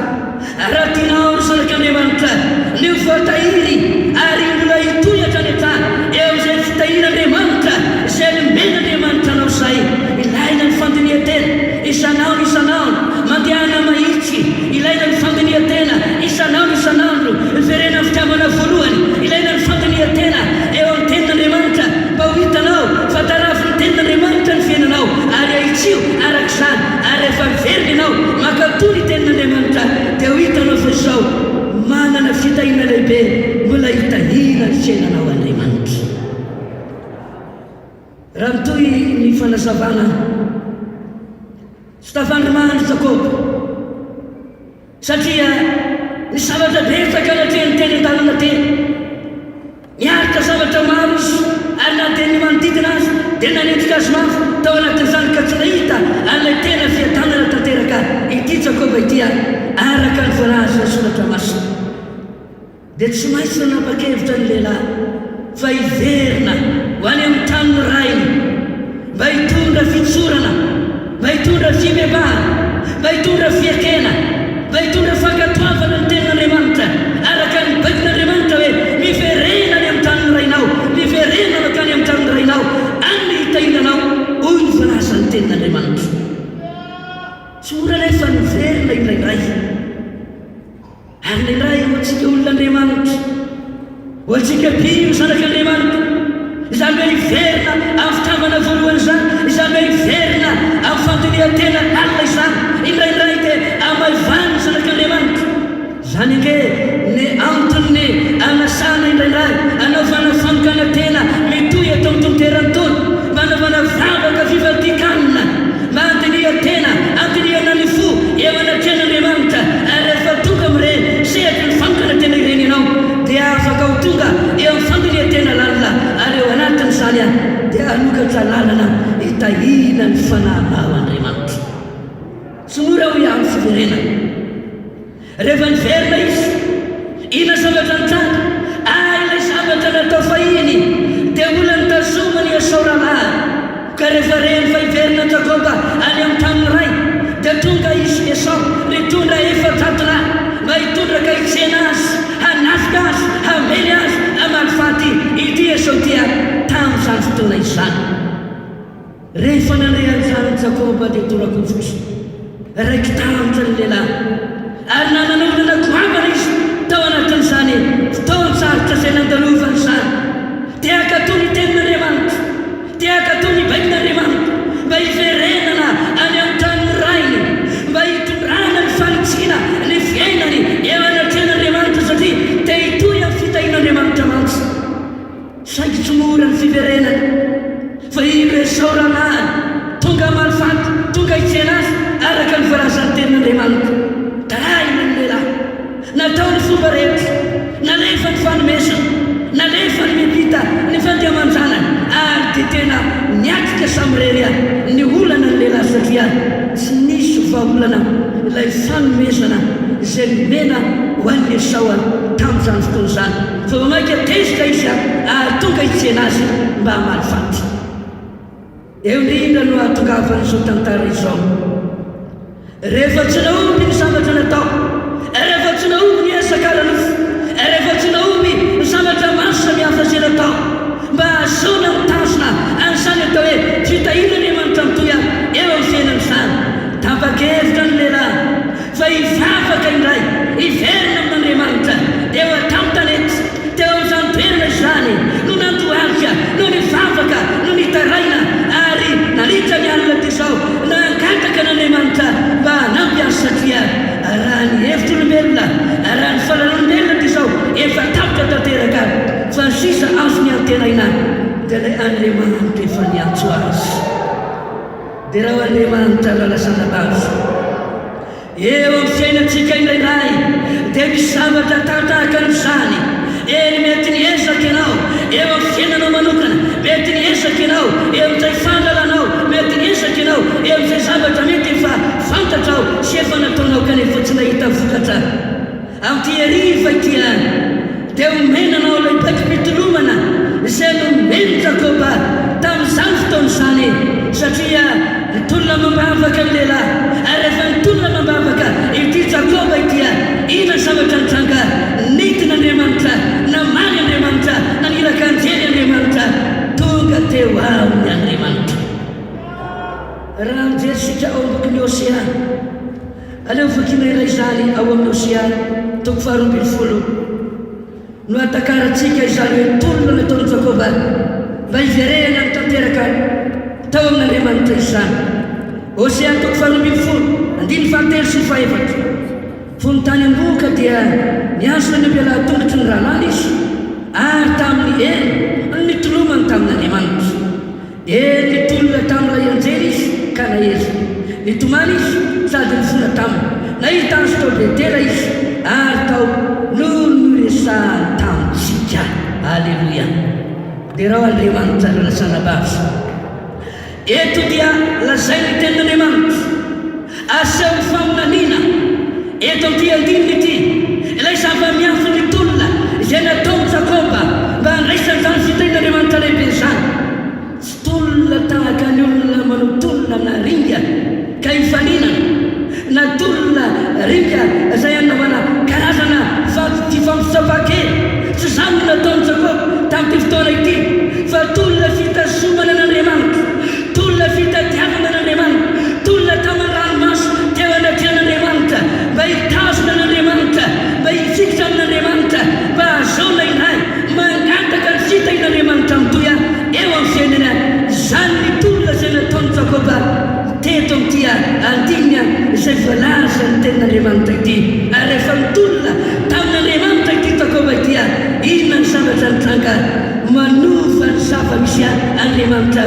Raha tianao ry zanak'Andriamanitra ny ho voatahiry ary mbola hitohy hatrany hatrany eo amin'izay fitahian'Andriamanitra izay nomen'Andriamanitra anao izay, ilaina ny fandinihan-tena isan'andro isan'andro, mandehana mahitsy, ilaina ny fandinihan-tena isan'andro isan'andro, miverena amin'ny fitiavana voalohany, ilaina ny fandinihan-tena eo amin'ny tenin'Andriamanitra, Mba ho hitanao fa tarafin'ny Tenin'Andriamanitra ny fiainanao, ary ahitsio araka izany, ary rehefa miverina ianao mankatò ny Tenin'Andriamanitra, dia ho hitanao fa izao manana fitahiana lehibe mbola hitahiana ny fiainanao Andriamanitra. Raha mitohy ny fanazavana, tsy tafandrimandry Jakoba, satria ny zavatra betsaka natrehiny teny an-dalana teny. Niaritra zavatra maro izy, ary na dia ny manodidina aza dia nanenjika azy mafy tao anatin'izany ka tsy nahita an'ilay tena fiadanana tanteraka ity Jakoba ity ary, araka ny voalazan'ny Soratra Masina, dia tsy maintsy nanapa-kevitra ny lehilahy fa hiverina ho any amin'ny tanin'ny rainy mba hitondra fitsorana, mba hitondra fibebahana, mba hitondra fiekena, mba hitondra fankatoavana ny Tenin'Andriamanitra, araka ny baikon'Andriamanitra hoe, Miverena any amin'ny tanin'ny rainao, miverena mankany amin'ny tanin'ny rainao, any no hitahiana anao, hoy. ny tenin'Andriamanitra. Tsy mora anefa ny miverina indraindray. Ary indraindray ho antsika olon'Andriamanitra, ho antsika mpino zanak'Andriamanitra, izany hoe hiverina amin'ny fitiavana voalohany izany, izany hoe hiverina amin'ny fandinihan-tena lalina izany, indraindray dia hamaivanin'ny zanak'Andriamanitra. Izany ange ny anton'ny anasana indraindray anaovana fanokana-tena mitohy eto amin'ny tontera-nitony, mba hanaovana vavaka fifadian-kanina, mba handinihan-tena, handinihana ny fo eo anatrehan'Andriamanitra, ary rehefa tonga amin'ireny sehatry ny fanokana-tena ireny ianao dia afaka ho tonga eo amin'ny fandinihan-tena lalina, ary eo anatin'izany dia hanokatra lalana hitahiana ny fanahinao Andriamanitra. Tsy mora hoy aho ny fiverenana. Rehefa niverina izy, inona zavatra nitranga? Ah, ilay zavatra natao fahiny dia mbola notazominy i Esao rahalahiny. Ka rehefa reny fa hiverina Jakoba any amin'ny tanin'ny rainy, dia tonga izy, Esao, nitondra 400 lahy mba hitondra ka hitsena azy, hanafika azy, hamely azy, hamaly faty ity Esao ity tamin'izany fotoana izany. Rehefa nandre an'izany Jakoba dia tora-kovitra, raiki-tahotra ny lehilahy, ary nanana olana goavana izy tao anatin'izany fotoan-tsarotra izay nandalovany izany. Te hankatò ny tenin'Andriamanitra, te hankatò ny baikon'Andriamanitra mba hiverenana any amin'ny tanin'ny rainy, mba hitondrana ny fanitsiana ny fiainany eo anatrehan'Andriamanitra satria te hitohy amin'ny fitahian'Andriamanitra mantsy. Saingy tsy mora ny fiverenana fa indro Esao rahalahiny tonga hamaly faty, tonga hitsena azy araka ny voalazan'ny tenin'Andriamanitra. Darahina ny lehilahy. Natao ny fomba rehetra, nalefa ny fanomezana, nalefa ny miampita ny fandiaman-janany ary dia tena niatrika samirery ny olana ny lehilahy satria tsy nisy vahaolana ilay fanomezana izay nomena ho an'i Esao tamin'izany fotoana izany. Vao mainka tezitra izy ary tonga hitsena azy mba hamaly faty. Eo indrindra no ahatongavan'izao tantara izao. Rehefa tsy nahomby ny zavatra natao, rehefa tsy nahomby ny ezaka ara-nofo, rehefa tsy nahomby ny zavatra maro samihafa izay natao mba hahazoana mitazona an'izany atao hoe fitahian'Andriamanitra mitohy eo amin'ny fiainana izany, tapa-kevitra ny lehilahy Fa hivavaka indray, hiverina amin'Andriamanitra. Teo an-tampon-tanety, teo amin'izany toerana izany, no nandohalika, no nivavaka, no nitaraina, ary nandritra ny alina toy izao, nangataka an'Andriamanitra mba hanampy azy, satria raha ny hevitr'olombelona, raha ny fahalalan'olombelona toy izao, efa tapitra tanteraka, fa ny sisa azony antenaina dia ilay Andriamanitra efa niantso azy. Derao Andriamanitra ralasana bavy. Eo amin'ny fiainantsika indraindray dia misy zavatra tahaka an'izany. Eny, mety niezaka ianao eo amin'ny fiainanao manokana, mety niezaka ianao eo amin'izay fahalalanao, mety niezaka ianao eo amin'izay zavatra mety efa fantatrao sy efa nataonao kanefa tsy nahita vokatra. Amin'ity hariva ity any, dia homena anao ilay baikom-pitolomana izay nomen'i Jakoba tamin'izany fotoana izany, satria nitolona amam-bavaka ny lehilahy, ary rehefa nitolona amam-bavaka ity Jakoba ity, inona ny zavatra nitranga? Nidina Andriamanitra, namaly Andriamanitra, naniraka anjely Andriamanitra, tonga teo aminy Andriamanitra. Raha mijery isika ao amin'ny bokin'i Hosea, Aleo vakiana iray izany ao amin'ny Hosea toko faha-12 no hahatakarantsika izany hoe tolona nataon'i Jakoba mba hiverenany tanteraka tao amin'Andriamanitra izany. Hosea toko faha-12, andininy fahatelo sy ny fahefatra. Fony tany am-bohoka dia nihazona ny ombialahy-tongotry ny rahalahiny izy, ary tamin'ny heriny no nitolomany tamin'Andriamanitra. Eny, nitolona tamin'ilay anjely izy ka nahery. Nitomany izy sady nifona taminy. Nahita azy tao Betela izy, ary tao no noresahany tamintsika. Aleloia! Derao Andriamanitra, ry lasanabavy. Eto dia lazain'ny Tenin'Andriamanitra, asehon'ny faminaniana, eto amin'ity andininy ity, ilay zava-miafin'ny tolona izay nataon'i Jakoba mba handraisany izany fitahian'Andriamanitra lehibe izany. Tsy tolona tahaka ny olona manao tolona na ringa ka hifaninana, na tolona ringa izay hanaovana karazana fifampitsapan-kery. Tsy izany no nataon'i Jakoba tamin'ity fotoana ity, fa tolona fitazomana an'Andriamanitra, tolona fitadiavana an'Andriamanitra. Jakoba teto amin'ity andininy izay voalazan'ny Tenin'Andriamanitra ity. Ary rehefa nitolona tamin'Andriamanitra ity Jakoba ity, inona ny zavatra nitranga? Manova ny zava-misy Andriamanitra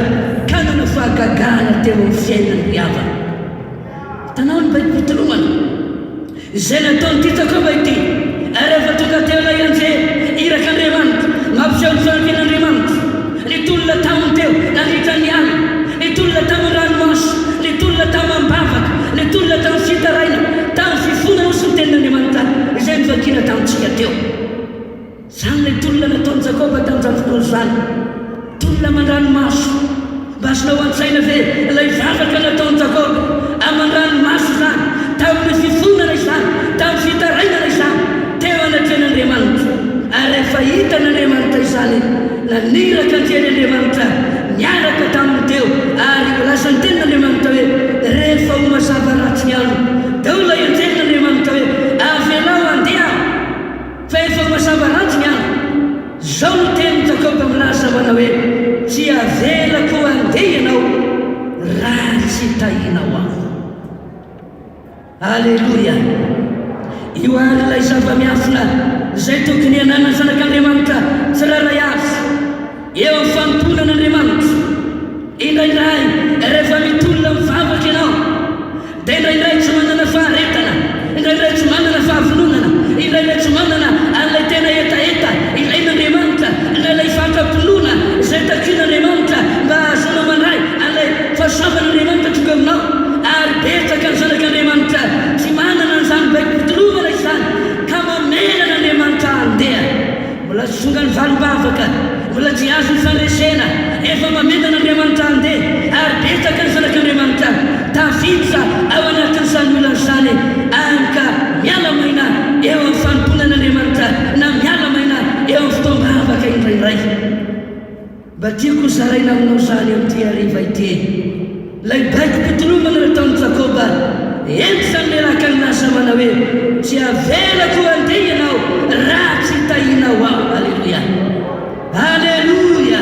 ka nanao fahagagana teo amin'ny fiainany ry havana. Hitanao ny baibom-pitolomana izay nataon'ity Jakoba ity, ary rehefa tonga teo ilay anjely, irak'Andriamanitra, mampiseho ny fananten'Andriamanitra, nitolona taminy teo nandritra ny alina, nitolona tamin'ny ranomaso, nitolona tamam-bavaka, nitolona tamin'ny fitarainana, tamin'ny fifonana hoy ny tenin'Andriamanitra izay novakiana tamintsika teo. Izany ilay tolona nataon'i Jakoba tamin'izany fotoana izany. Tolona aman-dranomaso. Mba azonao an-tsaina ve ilay vavaka nataon'i Jakoba? Aman-dranomaso izany, tamin'ny fifonana izany, tamin'ny fitarainana izany, teo anatrehan'Andriamanitra. Ary rehefa hitan'Andriamanitra izany, naniraka anjely Andriamanitra niaraka taminy teo, ary voalaza ny tenin'Andriamanitra hoe, Rehefa ho mazava ratsy ny andro, dia hoy ilay anjelin'Andriamanitra hoe, Avelao handeha aho. Fa efa mazava ratsy ny andro. Izao no tenin'i Jakoba milaza manao hoe, Tsy havelako handeha ianao raha tsy tahinao aho. Aleloia! Io àry ilay zava-miafina izay tokony hananan'ny zanak'Andriamanitra tsirairay avy eo amin'ny fanompoana an'Andriamanitra. Indraindray rehefa mitolona mivavaka ianao, Dia indraindray tsy manana faharetana, indraindray tsy manana fahavononana, indraindray tsy manana an'ilay tena hetaheta ilain'Andriamanitra, na ilay fatra-pinoana izay takian'Andriamanitra mba hahazoana mandray an'ilay fahasoavan'Andriamanitra tonga aminao. Ary betsaka ny zanak'Andriamanitra tsy manana an'izany baiko-pitolomana izany ka mamela an'Andriamanitra handeha. Mbola tsy tonga ny valim-bavaka, mbola tsy azo ny fandresena, efa mamela an'Andriamanitra handeha, ary betsaka ny zanak'Andriamanitra tafiditra ao anatin'izany olana izany, any ka miala maina eo amin'ny fanompoana an'Andriamanitra na miala maina eo amin'ny fotoam-bavaka indraindray. Mba tiako ho zaraina aminao izany amin'ity hariva ity. Ilay baikom-pitolomana nataon'i Jakoba, hentitra ny lehilahy ka nilaza manao hoe, Tsy havelako handeha ianao raha tsy tahinao aho. Aleloia! Aleloia!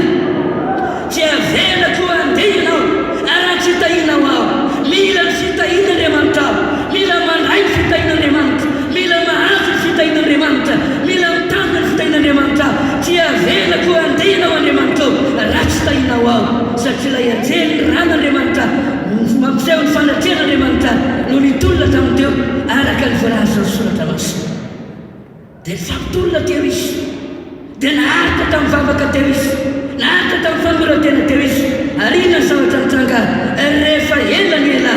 Tsy havelako handeha ianao raha tsy tahinao aho. Mila ny fitahian'Andriamanitra aho. Mila mandray ny fitahian'Andriamanitra. Mila mahazo ny fitahian'Andriamanitra. Mila mitandrina ny fitahian'Andriamanitra aho. Tsy havelako handeha ianao Andriamanitra ô, raha tsy tahinao aho. Satria ilay anjely ny ran'Andriamanitra, mampiseho ny fanatrehan'Andriamanitra no nitolona taminy teo, araka ny voalazan'ny Soratra Masina. Dia nifampitolona teo izy. Dia naharitra tamin'ny vavaka teo izy. Naharitra tamin'ny fanoloran-tena teo izy. Ary inona ny zavatra nitranga? Rehefa ela ny ela,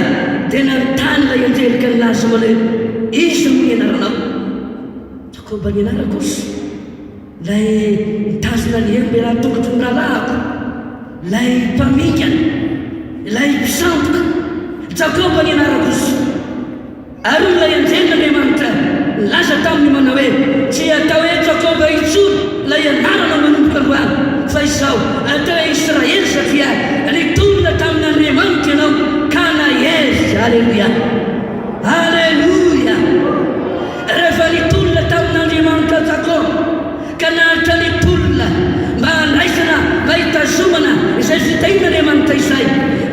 dia nanontany ilay anjely ka nilaza manao hoe, Iza moa ny anaranao? Jakoba ny anarako hozy, ilay nitazona ny hemom-belahan-tongotry ny rahalahiko, ilay mpamingana, ilay mpisandoka. Jakoba ny anarako hozy. Ary hoy ilay anjelin'Andriamanitra nilaza taminy manao hoe, Tsy hatao hoe Jakoba intsony ilay anarana manomboka androany, fa izao, atao hoe Israely, satria nitolona tamin'Andriamanitra ianao ka nahery. Aleloia! Aleloia! Rehefa nitolona tamin'Andriamanitra Jakoba, ka naharitra nitolona mba handraisana, mba hitazomana izay fitahian'Andriamanitra izay,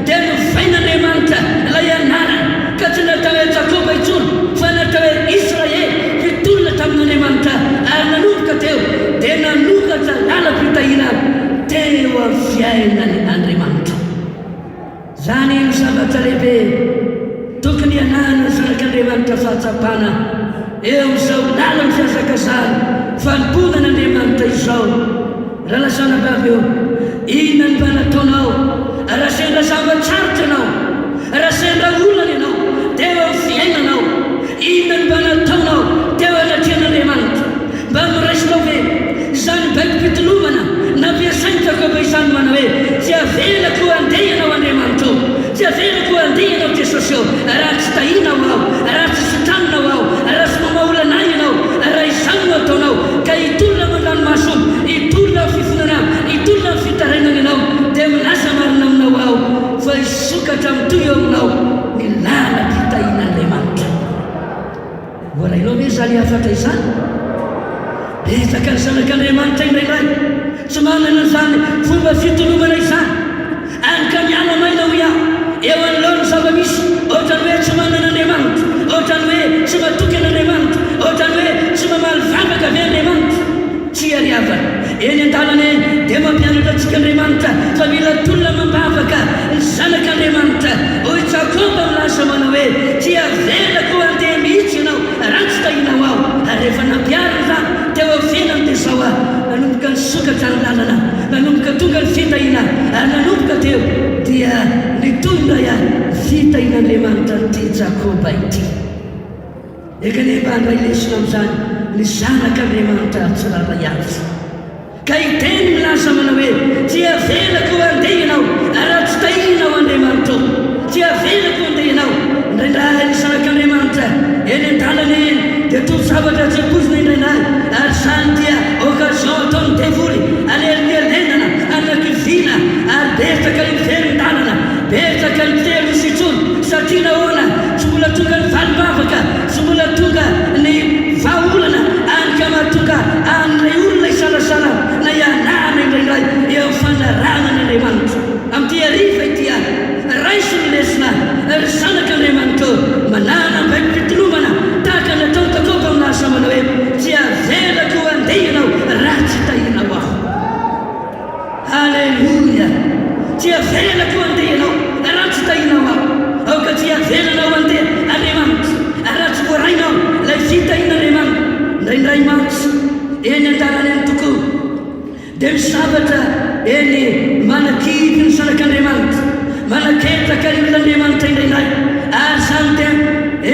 dia novain'Andriamanitra ilay anarany, ka tsy natao hoe Jakoba intsony, fa natao hoe Israely, mpitolona tamin'Andriamanitra, ary nanomboka teo dia nanokatra lalam-pitahiana teo amin'ny fiainany Andriamanitra. Izany no zavatra lehibe tokony hananan'ny zanak'Andriamanitra fahatsapana eo amin'izao lalan'ny fihazakazahana fanompoana an'Andriamanitra izao. Rahalahy sy anabavy ô, inona no mba nataonao raha sendra zava-tsarotra ianao, raha sendra olana ianao teo amin'ny fiainanao? Inona no mba nataonao teo anatrehan'Andriamanitra? Mba noraisinao ve izany baikom-pitolomana nampiasain'i Jakoba izany manao hoe, Tsy avelako handeha ianao Andriamanitra ô, tsy avelako handeha ianao Jesosy ô, raha tsy tahinao aho, raha tsy sitraninao aho, raha tsy mamaha olana ahy ianao, raha izany no ataonao, ka hitolona aman-dranomaso, hitolona amin'ny fifonana, hitolona amin'ny fitarainana ianao, dia milaza marina aminao aho fa hisokatra mitohy eo aminao ny lalam-pitahian'Andriamanitra. Voarainao ve izany hafatra izany? Betsaka ny zanak'Andriamanitra indraindray tsy manana izany fomba fitolomana izany, any ka miala maina hoy aho eo. mila tolona amam-bavaka ny zanak'Andriamanitra. Hoy Jakoba milaza manao hoe, Tsy avelako handeha mihitsy ianao raha tsy tahinao aho. Ary rehefa nampiharina izany teo amin'ny fiainany dia izao aho, nanomboka nisokatra ny lalana, nanomboka tonga ny fitahiana, ary nanomboka teo dia nitohy indray aho ny fitahian'Andriamanitra an'ity Jakoba ity. Eka anie mba handray lesona amin'izany ny zanak'Andriamanitra tsirairay avy. Ka hiteny milaza manao hoe, Tsy avelako handeha ianao, raha tsy tahinao Andriamanitra ô. Tsy avelako handeha ianao. Indraindray ny zanak'Andriamanitra eny an-dalana eny dia toa zavatra tsy ampoizina indraindray, ary izany dia occasion ataon'ny devoly hanelingelenana, hanakiviana, ary betsaka ny miverin-dalana, betsaka ny tsy te-hiroso intsony. Satria nahoana? Tsy mbola tonga ny valim-bavaka, tsy mbola tonga ny vahaolana, any ka mahatonga an'ilay olona hisalasala na hianahana indraindray eo amin'ny fanarahana an'Andriamanitra. Amin'ity hariva ity aho, raiso ny lesona, ry zanak'Andriamanitra ô, manana baibom-pitolomana tahaka ny ataon'i Jakoba milaza manao hoe, Tsy avelako handeha ianao raha tsy tahinao aho. Aleloia! Tsy avelako handeha ianao raha tsy tahinao aho. Aoka tsy havelanao handeha Andriamanitra raha tsy voarainao ilay fitahian'Andriamanitra. Indraindray mantsy eny an-dalana eny tokoa dia misy zavatra eny manakivy ny zanak'Andriamanitra, manaketraka ny olon'Andriamanitra indraindray, ary izany dia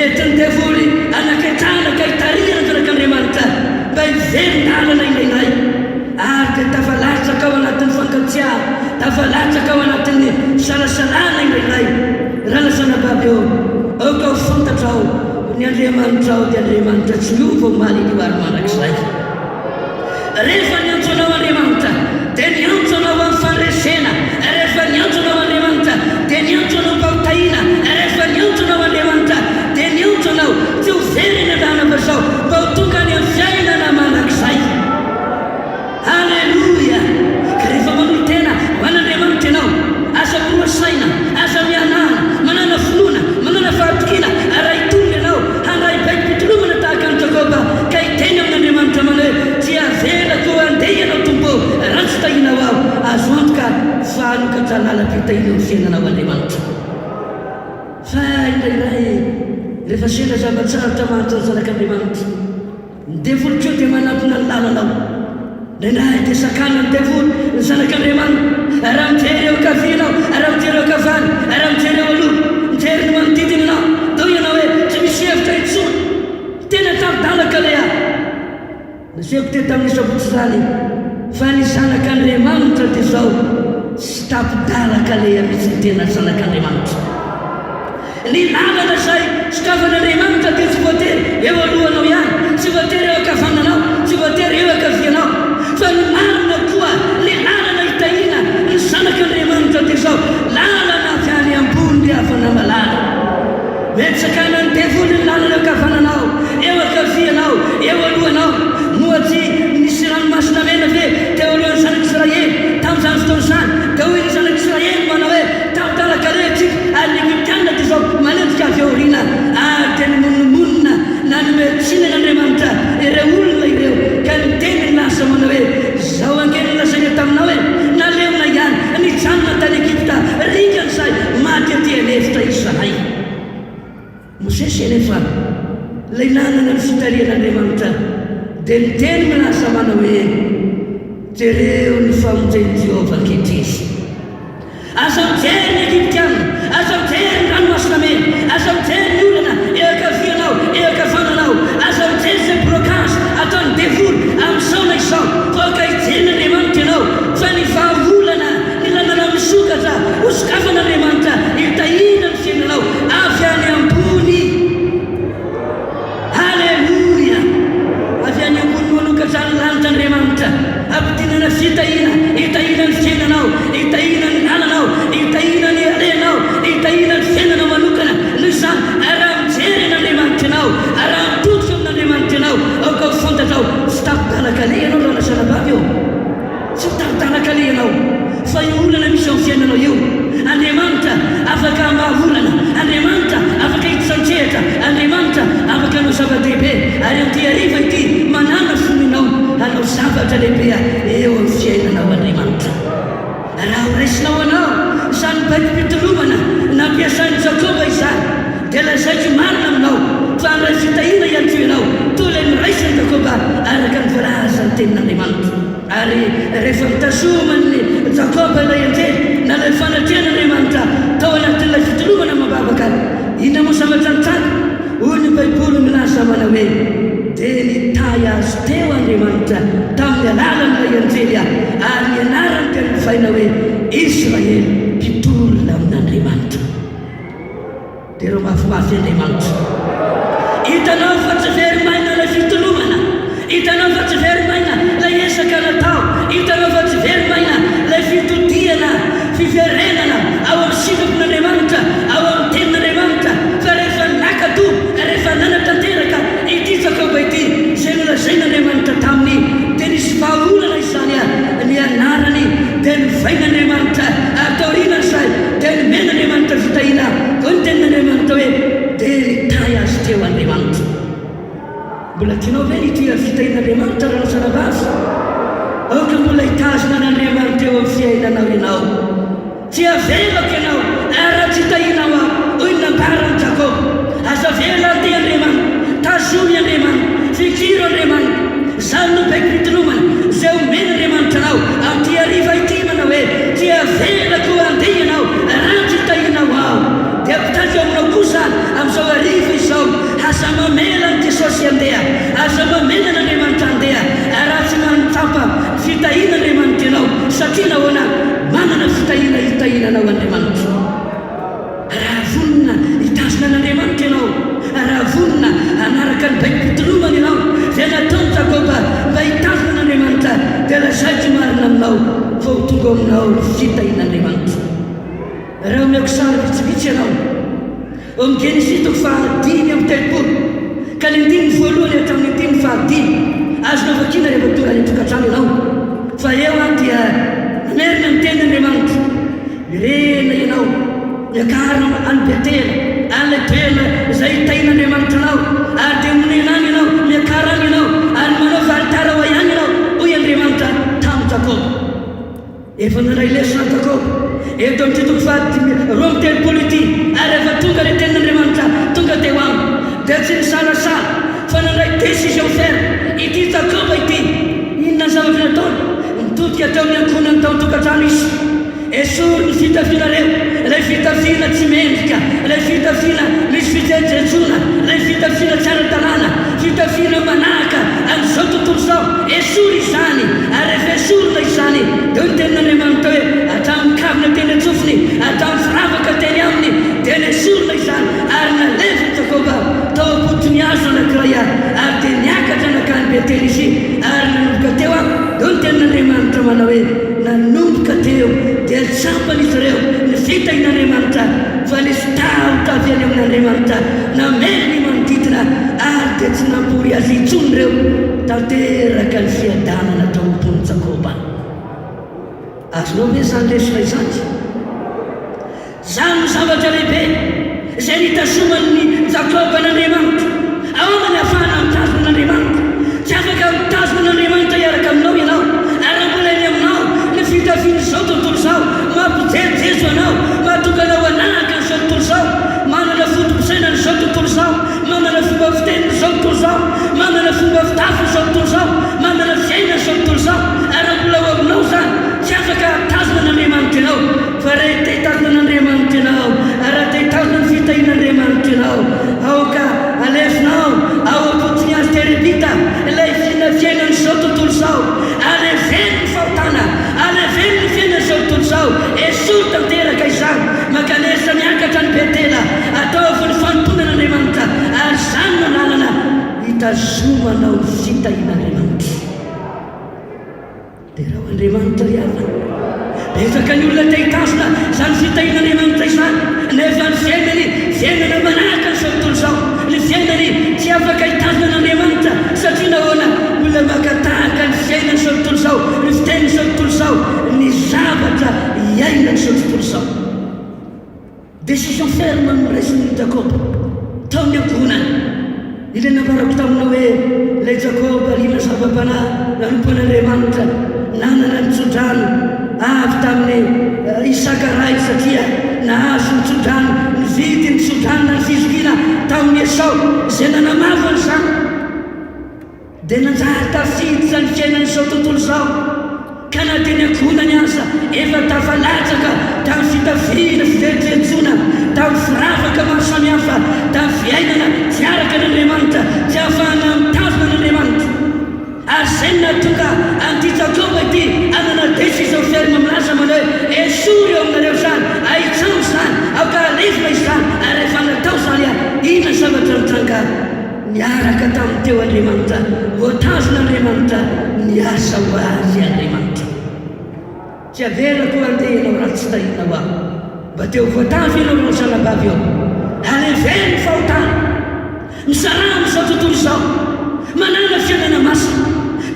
entin'ny devoly hanaketrahana ka hitarihana ny zanak'Andriamanitra mba hiverin-dalana indraindray. Ary dia tafalatsaka ao anatin'ny fankatsiahana, tafalatsaka ao anatin'ny fisalasalana indraindray. Ranazanabavy ô, aoka ho fantatrao, ny Andriamanitrao dia Andriamanitra tsy miova omaly anio ary mandrakizay. Rehefa niantso anao Andriamanitra, dia niantso anao amin'ny fandresena. Rehefa niantso anao Andriamanitra, dia niantso anao mba ho tahiana. Rehefa niantso anao Andriamanitra, dia niantso anao tsy ho very eny an-dalana fa izao, mba ho tonga any amin'ny fiainana mandrakizay. Aleloia! Ka rehefa manolo-tena ho an'Andriamanitra ianao, aza miroa saina, aza mihanahana, manàna finoana, manàna fahatokiana, ary raha hitolona ianao, handray baiko-pitolomana tahaka an'i Jakoba, ka hiteny amin'Andriamanitra manao hoe, Tsy havelako handeha ianao, Tompo ô, raha tsy tahianao aho. Azo antoka fa hanokatra lalam-pitahiana eo amin'ny fiainanao Andriamanitra. Fa indraindray, rehefa sendra zava-tsarotra mahazo ny zanak'Andriamanitra, Ny devoly koa dia manatona ny lalanao. Indraindray dia sakanan'ny devoly ny zanak'Andriamanitra. Raha mijery eo ankavia ianao, raha mijery eo ankavana, raha mijery eo aloha, mijery ny manodidina ianao, dia hoy ianao hoe, Tsy misy hevitra intsony. Tena tari-dalaka ilay ahy. Nasehoko teto tamin'ny sabotsy izany fa ny zanak'Andriamanitra dia izao, tsy tapi-dalaka aleha mihitsy ny tena zanak'Andriamanitra. Ny lalana izay sokafan'Andriamanitra dia tsy voatery eo alohanao ihany, tsy voatery eo ankavananao, tsy voatery eo ankavianao, fa ny marina koa, ny lalana hitahiana ny zanak'Andriamanitra dia izao, lalana avy any ambony ry havana malala. Mety sakanan'ny devoly ny lalana eo ankavananao, eo ankavianao, eo alohanao. Moa tsy nisy ranomasina mena ve teo alohan'ny zanak'Israely tamin'izany fotoana izany? Dia hoy ny zanak'Israely manao hoe, Taon-tanan-kaleha isika, ary ny Egyptiana dia izao manenjika avy ao aoriana. Ary dia nimonomonona nanome tsiny an'Andriamanitra ireo olona ireo, ka niteny ny lasa manao hoe, Izao ange no nolazaina taminao e, naleona ihany, nijanona tany Egypta, ringana izahay, maty aty an'efitra izahay. Mosesy anefa, ilay nanana ny fitarihan'Andriamanitra, dia niteny milaza manao hoe, Jereo ny famonjen'i Jehovah ankehitriny. Aza mijery ny Egyptiana, aza mijery ny Ranomasina Mena, aza mijery ny olana eo ankavianao, eo ankavananao, aza mijery izay blocage ataon'ny devoly amin'izao na izao, fa aoka hijery an'Andriamanitra ianao, fa ny vahaolana, ny lalana misokatra, hosokafan'Andriamanitra hitahiana ny fiainanao avy any ambony. Aleloia! Avy any ambony manokatra ny lanitra Andriamanitra, hampidinana fitahiana, hitahiana ny fiainanao, hitahiana ny lalanao, hitahiana ny harenao, hitahiana ny fiainanao manokana. Noho izany, raha mijery an'Andriamanitra ianao, raha mitodika amin'Andriamanitra ianao, aoka ho fantatrao, tsy tapi-dalan-kaleha ianao raha lasa anabavy ô. Tsy ho tari-dalan-kaleha ianao, fa io olana misy ao amin'ny fiainanao io, Andriamanitra afaka hamaha olana, Andriamanitra afaka hiditra an-tsehatra, Andriamanitra afaka hanao zava-dehibe, ary amin'ity hariva ity, manàna finoana ianao, hanao zavatra lehibe eo amin'ny fiainanao Andriamanitra. Raha horaisinao ho anao izany baikom-pitolomana nampiasain'i Jakoba izany, dia lazaiko marina aminao fa handray fitahiana ihany koa ianao, toy ilay noraisin'i Jakoba araka ny voalazan'ny Tenin'Andriamanitra. Ary rehefa notazoman'i Jakoba ilay anjely na ilay fanatrehan'Andriamanitra tao anatin'ilay fitolomana amam-bavaka, inona moa zavatra nitranga? Hoy ny Baiboly milaza manao hoe, Dia nitahy azy teo Andriamanitra tamin'ny alalan'ilay anjely, ary ny anarany dia novaina hoe Israely, mpitolona amin'Andriamanitra. Derao mafimafy Andriamanitra. Hitanao fa tsy very maina ilay fitolomana. Hitanao fa tsy very maina ilay ezaka natao. Hitanao fa tsy very maina ilay fitodihana, fiverenana ao amin'ny sitrapon'Andriamanitra, ao amin'ny Tenin'Andriamanitra, fa rehefa nakato, rehefa nanatanteraka ity Jakoba ity izay nolazain'Andriamanitra taminy, dia nisy vahaolana izany, ny anarany dia novain'Andriamanitra, ary taorianan'izay dia nomen'Andriamanitra fitahiana. Hoy ny Tenin'Andriamanitra hoe, Dia nitahy azy teo Andriamanitra. Mbola tianao ve ny hitohy amin'ny fitahian'Andriamanitra ranao sy anabavy? Aoka mbola hitazona an'Andriamanitra eo amin'ny fiainanao ianao. Tsy havelako ianao ary raha tsy tahianao aho, hoy ny nambaran'i Jakoba. Aza avela handeha Andriamanitra. Tazomy Andriamanitra. Fikiro Andriamanitra. Izany no baiko-pitolomana izay omen'Andriamanitra anao amin'ity hariva ity manao hoe, Tsy havelako handeha ianao raha tsy tahianao aho. Dia ampitaiko aminao kosa amin'izao hariva izao, aza mamela an'i Jesosy handeha, aza mamela an'Andriamanitra handeha raha tsy mahatsapa ny fitahian'Andriamanitra ianao, satria nahoana? Manana fitahiana hitahiana anao Andriamanitra. Raha vonona hitazona an'Andriamanitra ianao, raha vonona hanaraka ny baiko-pitolomana ianao, izay nataon'i Jakoba mba hitazona an'Andriamanitra, dia lazaiko marina aminao fa ho tonga ao aminao ny fitahian'Andriamanitra. Raha omeko sary vitsivitsy ianao, ao amin'ny Genesisy toko faha-35 ka ny andininy voalohany hatramin'ny andininy fahadimy, azonao vakiana rehefa tonga any an-tokantrano ianao, fa eo aho dia namerina ny tenin'Andriamanitra, Mirehina ianao, miakara any Betela, any ilay toerana izay hitahian'Andriamanitra anao, ary dia monena any ianao, miakara any ianao, ary manaova alitara ho ahy any ianao, hoy Andriamanitra tamin'i Jakoba. Efa nandray lesona Jakoba eto amin'ity toko fahadimy 32 ity, ary rehefa tonga ilay tenin'Andriamanitra tonga teo aminy, dia tsy nisalasala fa nandray décision ferme ity Jakoba ity. Inona ny zavatra nataony? Nitodika teo amin'ny ankohonany tao an-tokantrano izy. Esory ny fitafianareo, ilay fitafiana tsy mendrika, ilay fitafiana misy fijejojejoana, ilay fitafiana tsy ara-dalàna, fitafiana manahaka an'izao tontolo izao. Esory izany, ary rehefa esorina izany, dia hoy ny Tenin'Andriamanitra hoe, Hatramin'ny kavina teny an-tsofiny, hatramin'ny firavaka teny aminy, dia nesorina izany, ary nalevin'i Jakoba tao am-potony hazo anankiray, ary dia niakatra nankany Betela izy, ary nanomboka teo, dia hoy ny Tenin'Andriamanitra manao hoe, Nanomboka teo dia tsapan'izy ireo ny fitahian'Andriamanitra fa nisy tahotra avy any amin'Andriamanitra namely ny manodidina ary dia tsy nampory azy intsony ireo. Tanteraka ny fiadanana tao am-pon'i Jakoba. Azonao ve izany lesona izany? Izany no zavatra lehibe izay nitazoman'i Jakoba an'Andriamanitra. Ahoana ny ahafahana mitazona an'Andriamanitra? Tsy afaka mitazona an'Andriamanitra hiaraka aminao ianao, ary raha mbola eny aminao ny fitafian'izao tontolo izao, mampijejojejo anao, mahatonga anao hanahaka an'izao tontolo izao, manana foto-pisainan'izao tontolo izao, manana fomba fitenin'izao tontolo izao, manana fomba fitafin'izao tontolo izao, manana fiainan'izao tontolo izao, ary raha mbola ao aminao izany, tsy afaka hatazona an'Andriamanitra ianao. Fa raha te hitazona an'Andriamanitra ianao, ary raha te hitazona ny fitahian'Andriamanitra ianao, aoka alefinao ao am-potony hazo terebinta ilay fina fiainan'izao tontolo izao. Aleveno ny fahotana, aleveno ny fiainan'izao tontolo izao, esory tanteraka izany. Mankanesa miakatra any Betela, ataovy ny fanompoana an'Andriamanitra, ary izany no lalana hitazomanao ny fitahian'Andriamanitra. Derao Andriamanitra ry havana. Betsaka ny olona te hitazona izany fitahian'Andriamanitra izany, nefa ny fiainany fiainana manahaka an'izao tontolo izao. Ny fiainany tsy afaka hitazona an'Andriamanitra, satria nahoana? Mbola maka tahaka ny fiainan'izao tontolo izao, ny fitenin'izao tontolo izao, ny zavatra iainan'izao tontolo izao. Décision ferme no noraisin'i Jakoba tao amin'ny ankohonany. Ilay nambarako taminao hoe ilay Jakoba liana zava-panahy nanompo an'Andriamanitra, nanana ny tso-drano. avy tamin'i Isaka rainy satria nahazo ny tsodrano, nividy ny tsodrano na ny fizokiana tamin'i Esao izay nanamavo an'izany. Dia nanjary tafiditra ny fiainan'izao tontolo izao, ka na dia ny ankohonany aza efa tafalatsaka tamin'ny fitafiana fivetsovetsoana, tamin'ny firavaka maro samihafa, tamin'ny fiainana tsy araka an'Andriamanitra, tsy ahafahana mitazona an'Andriamanitra. Ary izay no nahatonga an'ity Jakoba ity hanana décision ferme milaza manao hoe, Esory eo aminareo izany, ahitsano izany, aoka halevina izany, ary rehefa natao izany, inona ny zavatra nitranga? Niaraka taminy teo Andriamanitra, voatazona Andriamanitra, niasa ho azy Andriamanitra. Tsy avelako handeha ianao raha tsy tahinao aho. Mba te ho voatazona ianao ry zanabavy ô. Aleveno ny fahotana. Misaraha amin'izao tontolo izao. Manàna fiainana masina.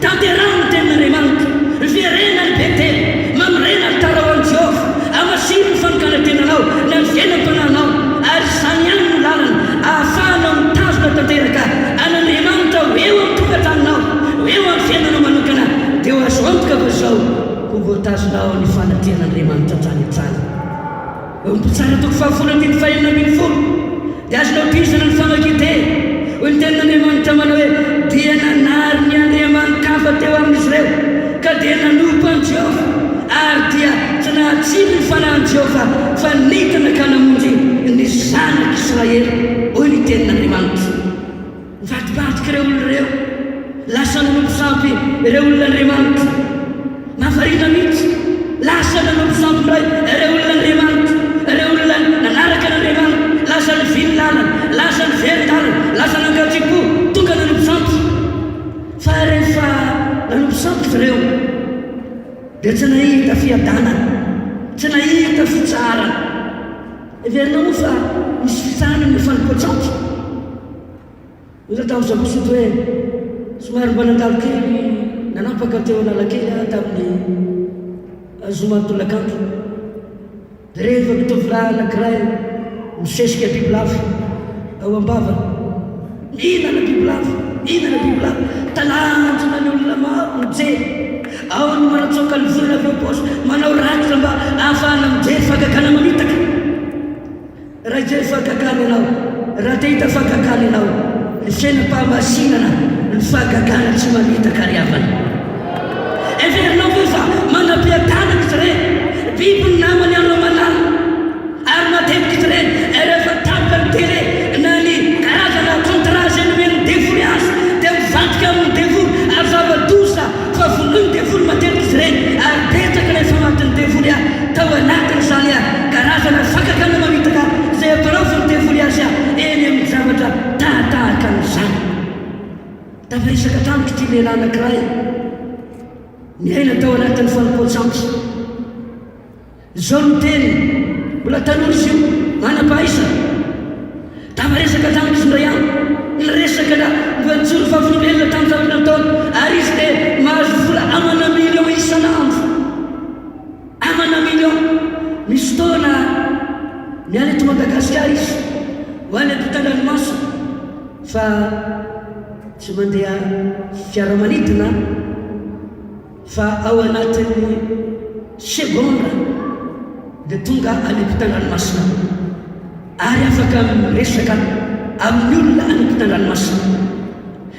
Tanteraho ny tenin'Andriamanitra. Miverena any Betela. Manorena alitara ho an'i Jehovah. Hamasino ny fanokanan-tenanao na ny fiainam-panahinao, ary izany ihany no lalana ahafahanao mitazona tanteraka an'Andriamanitra ho eo amin'ny tokantranonao, ho eo amin'ny fiainanao manokana, dia ho azo antoka fa izao ho voatazonao ny fanatrehan'Andriamanitra hatrany hatrany. Eo amin'ny Mpitsara toko fahafolo andininy fahenina ambin'ny folo dia azonao tohizana ny famakian-teny. Hoy ny tenin'Andriamanitra manao hoe, Dia nanary ny andriamani-kafa teo amin'izy ireo, ka dia nanompo an'i Jehovah, ary dia tsy nahatsilo ny fanahin'i Jehovah, fa nidina ka namonjy ny zanak'Israely. Hoy ny tenin'Andriamanitra. Nivadibadika ireo olona ireo. Lasa nanompo sampy ireo olon'Andriamanitra. Mahavariana mihitsy. Lasa nanompo sampy indray ireo olon'Andriamanitra. Ireo olona nanaraka an'Andriamanitra, lasa nivily lalana, lasa niverin-dalana, lasa nangatsiam-po, tonga nanompo sampy. Fa rehefa nanompo sampy izy ireo, dia tsy nahita fiadanana, tsy nahita fitsaharana. Heverinao moa fa misy fitsaharana ny fanompoan-tsampy? Hoy izaho tamin'ny sabotsy ito hoe, Somary mba nandalo kely nanapaka teo Analakely aho tamin'ny zoma tolakandro. Dia rehefa tovolahy anankiray misesika bibilava ao am-bavany, mihinana bibilava, mihinana bibilava, talanjona ny olona maro mijery. Ao ny manatsoaka ny volana avy ao am-paosy, manao rakitra mba ahafahana mijery fahagagana mamitaka. Raha hijery fahagagana ianao, raha te hahita fahagagana ianao, ny fiainam-pahamasinana, ny fahagagana tsy mamitaka ry havana. Heverinao ve fa manam-piadanana izy ireny? Biby ny namany andro aman'alina. Ary matetika izy ireny rehefa tapaka ny télé na ny karazana contrat izay nomen'ny devoly azy dia mivadika amin'ny devoly ary zava-doza fa vonoin'ny devoly matetika izy ireny ary betsaka ilay famatin'ny devoly ahy Tao anatin'izany karazana fakakana mamitaka izay ampanaovin'ny devoly azy eny amin'ny zavatra tahatahaka an'izany. Tafaresaka tamiko ity lehilahy anankiray niaina tao anatin'ny fanompoan-tsampy. Izao no teniny, mbola tanora izy io, manam-pahaizana. Tafaresaka tamiko izy indray andro, niresaka na mbola nijoro vavolombelona tamin'ny zavatra nataony, ary izy dia mahazo vola amana millions isan'andro. Amana millions. Misy fotoana miala eto Madagasikara izy ho any ampitan-dranomasina fa tsy mandeha fiaramanidina fa ao anatin'ny segondra dia tonga any ampitan-dranomasina ary afaka miresaka amin'ny olona any ampitan-dranomasina.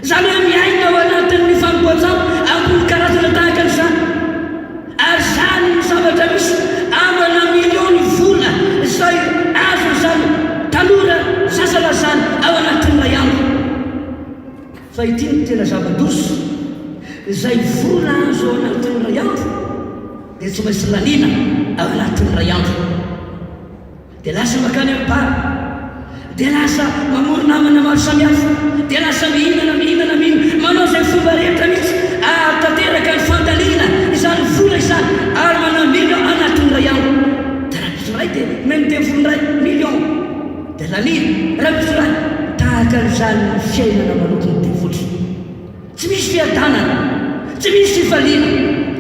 Izany hoe miaina ao anatin'ny fanompoan-tsampy ambony karazana tahaka an'izany. Ary izany no zavatra misy amana millions ny vola izay azon'izany tanora zazalahy izany ao anatin'ny iray andro. Fa ity no tena zava-doza, izay vola azo ao anatin'ny iray andro dia tsy maintsy laniana ao anatin'ny iray andro. Dia lasa mankany amin'ny bar. Dia lasa mamory namana maro samihafa. Dia lasa mihinana, mihinana, mihinana. Manao izay fomba rehetra mihitsy ahatanteraka ny fandaniana izany vola izany ary manao million anatin'ny iray andro. Dia rahampitso indray dia omen'ny devoly indray million. Dia laniana. Rahampitso indray. Tahaka an'izany ny fiainana maloton'ny devoly. Tsy misy fiadanana, tsy misy fifaliana,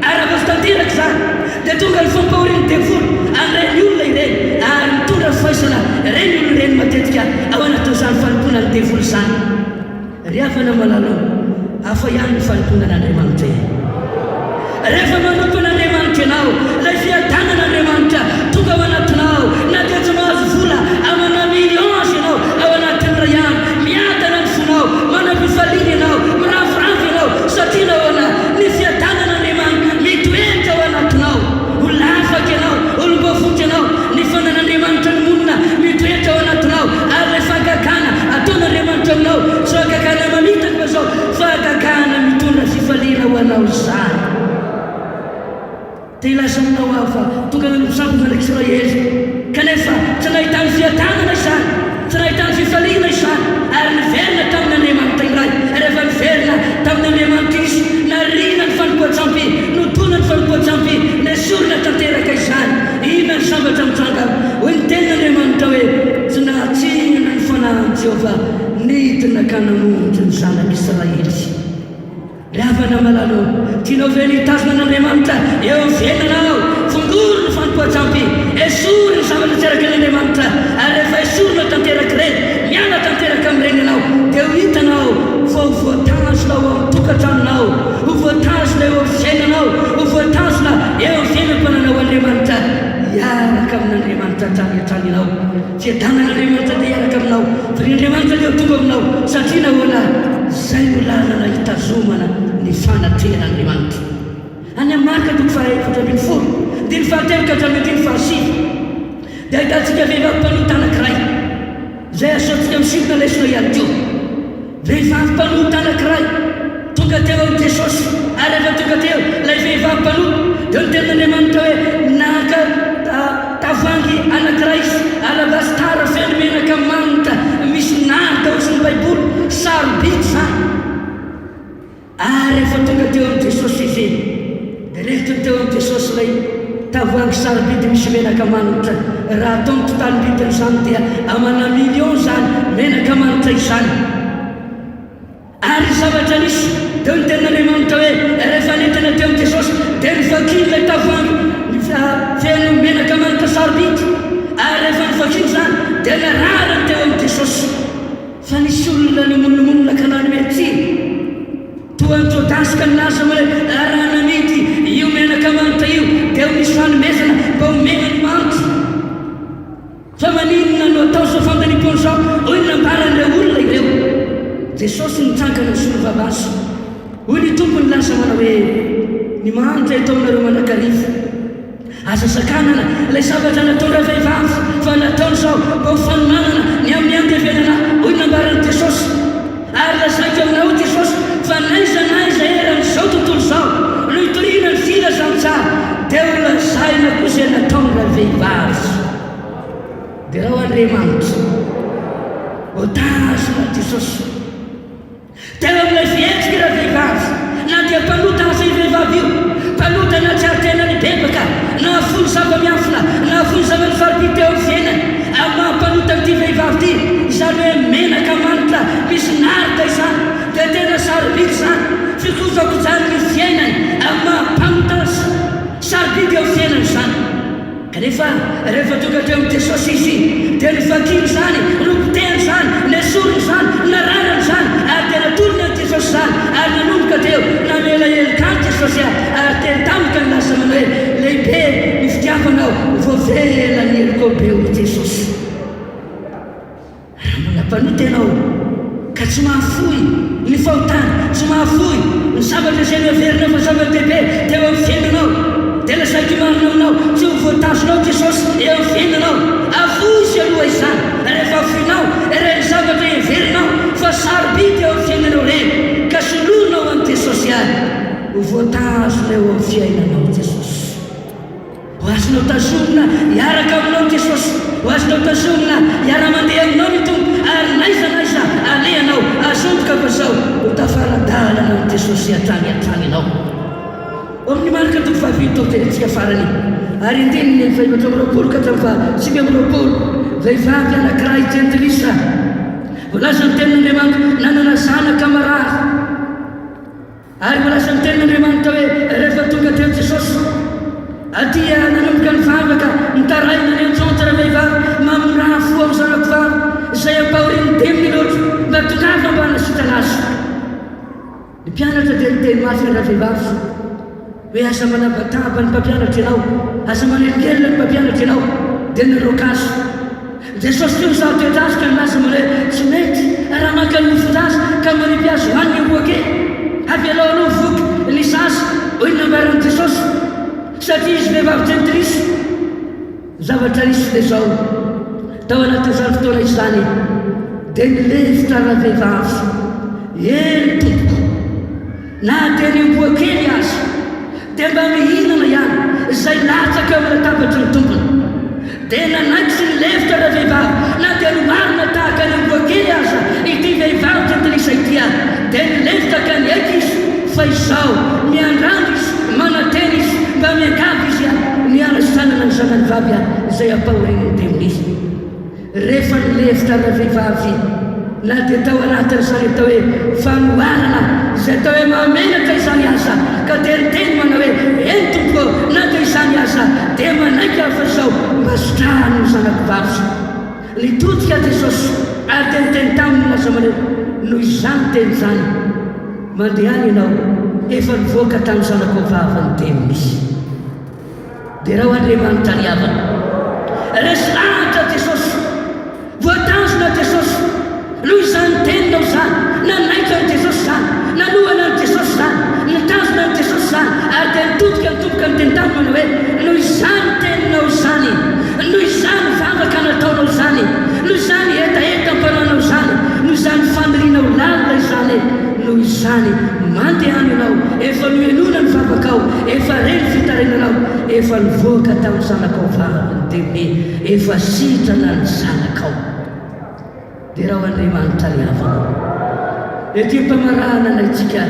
ary raha vao tsy tanteraka izany, dia tonga ny fampahorian'ny devoly an'ireny olona ireny, ary mitondra faisana ireny olona ireny matetika ao anatin'izany fanompoana ny devoly izany. Ry havana malala ô, hafa ihany ny fanompoana an'Andriamanitra e! Rehefa manompo an'Andriamanitra. Andriamanitra ianao, ilay fiadanan'Andriamanitra tonga ao anatinao, na dia tsy mahazo vola amana millions aza ianao ao anatin'ny iray andro, miadana ny fonao, manam-pifaliana ianao, miraviravy ianao, satria nahoana? Ny fiadanan'Andriamanitra mitoetra ao anatinao. Olona afaka ianao, olom-boavonjy ianao, ny fanan'Andriamanitra ny monina mitoetra ao anatinao, ary ilay fahagagana ataon'Andriamanitra aminao tsy fahagagana mamitaka fa izao fahagagana mitondra fifaliana ho anao izany. Te hilaza aminao aho fa tonga nanompo sampy ny zanak'Israely, kanefa tsy nahitany fiadanana izany, tsy nahitany fifaliana izany, ary niverina tamin'Andriamanitra indray. Rehefa niverina tamin'Andriamanitra izy, nariana ny fanompoan-tsampy, nodona ny fanompoan-tsampy, nesorina tanteraka izany. Inona ny zavatra mitranga? Hoy ny tenin'Andriamanitra hoe, Tsy nahatsinana ny fanahin'i Jehovah nidina ka namonjy ny zanak'Israely. Ry havana malala ô, tianao ve ny hitazona an'Andriamanitra eo amin'ny fiainanao? Fongory ny fanompoan-tsampy, esory ny zavatra tsy araka an'Andriamanitra, ary rehefa esorinao tanteraka ireny, miala tanteraka amin'ireny ianao, dia ho hitanao fa ho voatazona ao amin'ny tokantranonao, ho voatazona eo amin'ny fiainanao, ho voatazona eo amin'ny fiainam-pananao Andriamanitra. Hiaraka amin'Andriamanitra hatrany hatrany ianao. Fiadanan'Andriamanitra dia hiaraka aminao, Firian'Andriamanitra dia ho tonga aminao, satria nahoana? Izay no lalana hitazomana ny fanatrehan'Andriamanitra. Any amin'ny Marka toko faha-14, andininy fahatelo ka hatramin'ny andininy fahasivy, dia ahitantsika vehivavy mpanota anankiray, izay asaintsika misintona lesona ihany koa. Vehivavy mpanota anankiray tonga teo amin'i Jesosy, ary rehefa tonga teo ilay vehivavy mpanota, dia hoy ny tenin'Andriamanitra hoe, Naka tavoahangy anankiray izy, alabastara feno menaka manitra misy narda, hoy ny Baiboly, sarobidy izany. Ary rehefa tonga teo amin'i Jesosy izy, dia nentiny teo amin'i Jesosy ilay tavoahangy sarobidy misy menaka manitra. Raha atao ny totalim-bidin'izany dia amana millions izany menaka manitra izany. Ary ny zavatra nisy, teo ny tenin'Andriamanitra hoe, rehefa nentina teo amin'i Jesosy, dia novakiany ilay tavoahangy feno menaka manitra sarobidy. Ary rehefa novakiany izany, dia nararany teo amin'i Jesosy. Fa nisy olona nimonomonona ka nanome tsiny, toa an'i Jodasy ka nilaza hoe, Raha namidy io menaka manitra io, dia ho nisy fanomezana mba homena ny mahantra. Fa maninona no atao izao fandaniam-poana izao? Hoy ny nambaran'ireo olona ireo. Jesosy nitsangana nisolo vava azy. Hoy ny Tompo nilaza manao hoe, Ny mahantra eto aminareo mandrakariva. Aza sakanana ilay zavatra nataon-dravehivavy fa nataony izao mba ho fanomanana ny amin'ny handevenana ahy, hoy ny nambaran'i Jesosy. Ary lazaiko aminao, hoy Jesosy, fa n'aiza n'aiza eran'izao tontolo izao no hitoriana ny filazantsara, dia ho lazaina koa izay nataon-dravehivavy. Derao Andriamanitra. Voatazona Jesosy. Teo amin'ilay fihetsika ravehivavy, na dia mpanota aza io vehivavy io, mpanota nahatsiaro tena nibebaka, nahafoy ny zava-miafina, nahafoy ny zava-nifarobidy teo amin'ny fiainany, amin'ny maha mpanota an'ity vehivavy ity, izany hoe menaka manitra misy narda izany, dia tena sarobidy izany, fikojakojany ny fiainany amin'ny maha mpanota azy, sarobidy eo amin'ny fiainany izany. Kanefa, rehefa tonga teo amin'i Jesosy izy, dia novakiny izany, nopotehany izany, nesoriny izany, nararany izany, ary dia natolony an'i Jesosy izany. Ary nanomboka teo, namela heloka an'i Jesosy aho, ary teny tamiko ka nilaza manao hoe, Lehibe ny fitiavanao, voavela ny helokao be, hoy Jesosy. Raha mbola mpanota ianao ka tsy mahafoy ny fahotana, tsy mahafoy ny zavatra izay noheverinao fa zava-dehibe teo amin'ny fiainanao, dia lazaiko marina aminao, tsy ho voatazonao Jesosy eo amin'ny fiainanao. Afoizo aloha izany. Rehefa afoinao ireny zavatra heverinao fa sarobidy eo amin'ny fiainanao ireny, ka soloinao an'i Jesosy ary ho voatazona eo amin'ny fiainanao Jesosy. Ho azonao tazomina hiaraka aminao Jesosy, ho azonao tazomina hiara-mandeha aminao ny Tompo, ary n'aiza n'aiza alehanao, azo antoka fa zao ho tafara-dalana amin'i Jesosy hatrany hatrany ianao. Ao amin'ny Marka toko fahafito jerentsika farany ary andininy faha-24 ka hatramin'ny faha-29, vehivavy anankiray jentilisa, voalaza ny tenin'Andriamanitra, nanana zanaka marary. Ary voalaza ny tenin'Andriamanitra hoe rehefa tonga teo Jesosy dia nanomboka nivavaka, nitaraina, niantsoantso ravehivavy, Mamindrà fo amin'ny zanako vavy izay ampahorian'ny demony loatra, mba tongava mba hanasitrana azy. Ny mpianatra dia niteny mafy an-dravehivavy. Hoe aza manabataba ny mpampianatra ianao, aza manelingelina ny mpampianatra ianao, dia niraoka azy. Jesosy koa nizaha toetra azy ka nilaza manao hoe, Tsy mety raha maka ny mofon-jaza ka manipy azy ho any ny amboa kely. Avelao aloha voky ny zaza, hoy ny nambaran'i Jesosy, satria izy vehivavy jentilisa. Ny zavatra nisy dia izao, tao anatin'izany fotoana izany dia nilefitra ravehivavy, Eny tompoko, na dia ny amboa kely aza dia mba mihinana ihany izay latsaka eo amin'ny latabatry ny tompony. Dia nanaiky sy nilefitra ravehivavy, na dia noharina tahaka ny amboa kely aza ity vehivavy jentilisa ity, dia nilefitra ka niaiky izy fa izao, miandrandra izy, manantena izy, mba miangavy izy ny hanasanana ny zanany vavy izay ampahorian'ny demonia. Rehefa nilefitra ravehivavy, na dia tao anatin'izany atao hoe fanoharana izay atao hoe mahamenatra izany aza, ka dia niteny manao hoe, Eny Tompoko ô, na dia izany aza, dia manaiky aho fa izao mba sitrano ny zanako vavy. Nitodika Jesosy ary dia niteny taminy nilaza manao hoe, Noho izany teny izany, mandehana ianao, efa nivoaka tamin'ny zanakao vavy ny demonia. Derao Andriamanitra ry havana. Resy lahatra Jesosy. Voatanjona Jesosy. Noho izany teninao izany, nanaitra an'i Jesosy izany, nanohana an'i Jesosy izany, nitazona an'i Jesosy izany, ary dia nitodika nitomboka niteny taminy manao hoe, Noho izany teninao izany, noho izany vavaka nataonao izany, noho izany hetahetam-panahinao izany, noho izany fanirianao lalina izany, noho izany, mandehana ianao, efa nohenoina ny vavakao, efa re ny fitarainanao, efa nivoaka tamin'ny zanakao vavy ny demonia, efa sitrana ny zanakao. Derao Andriamanitra ry havana. Ety am-pamarahana antsika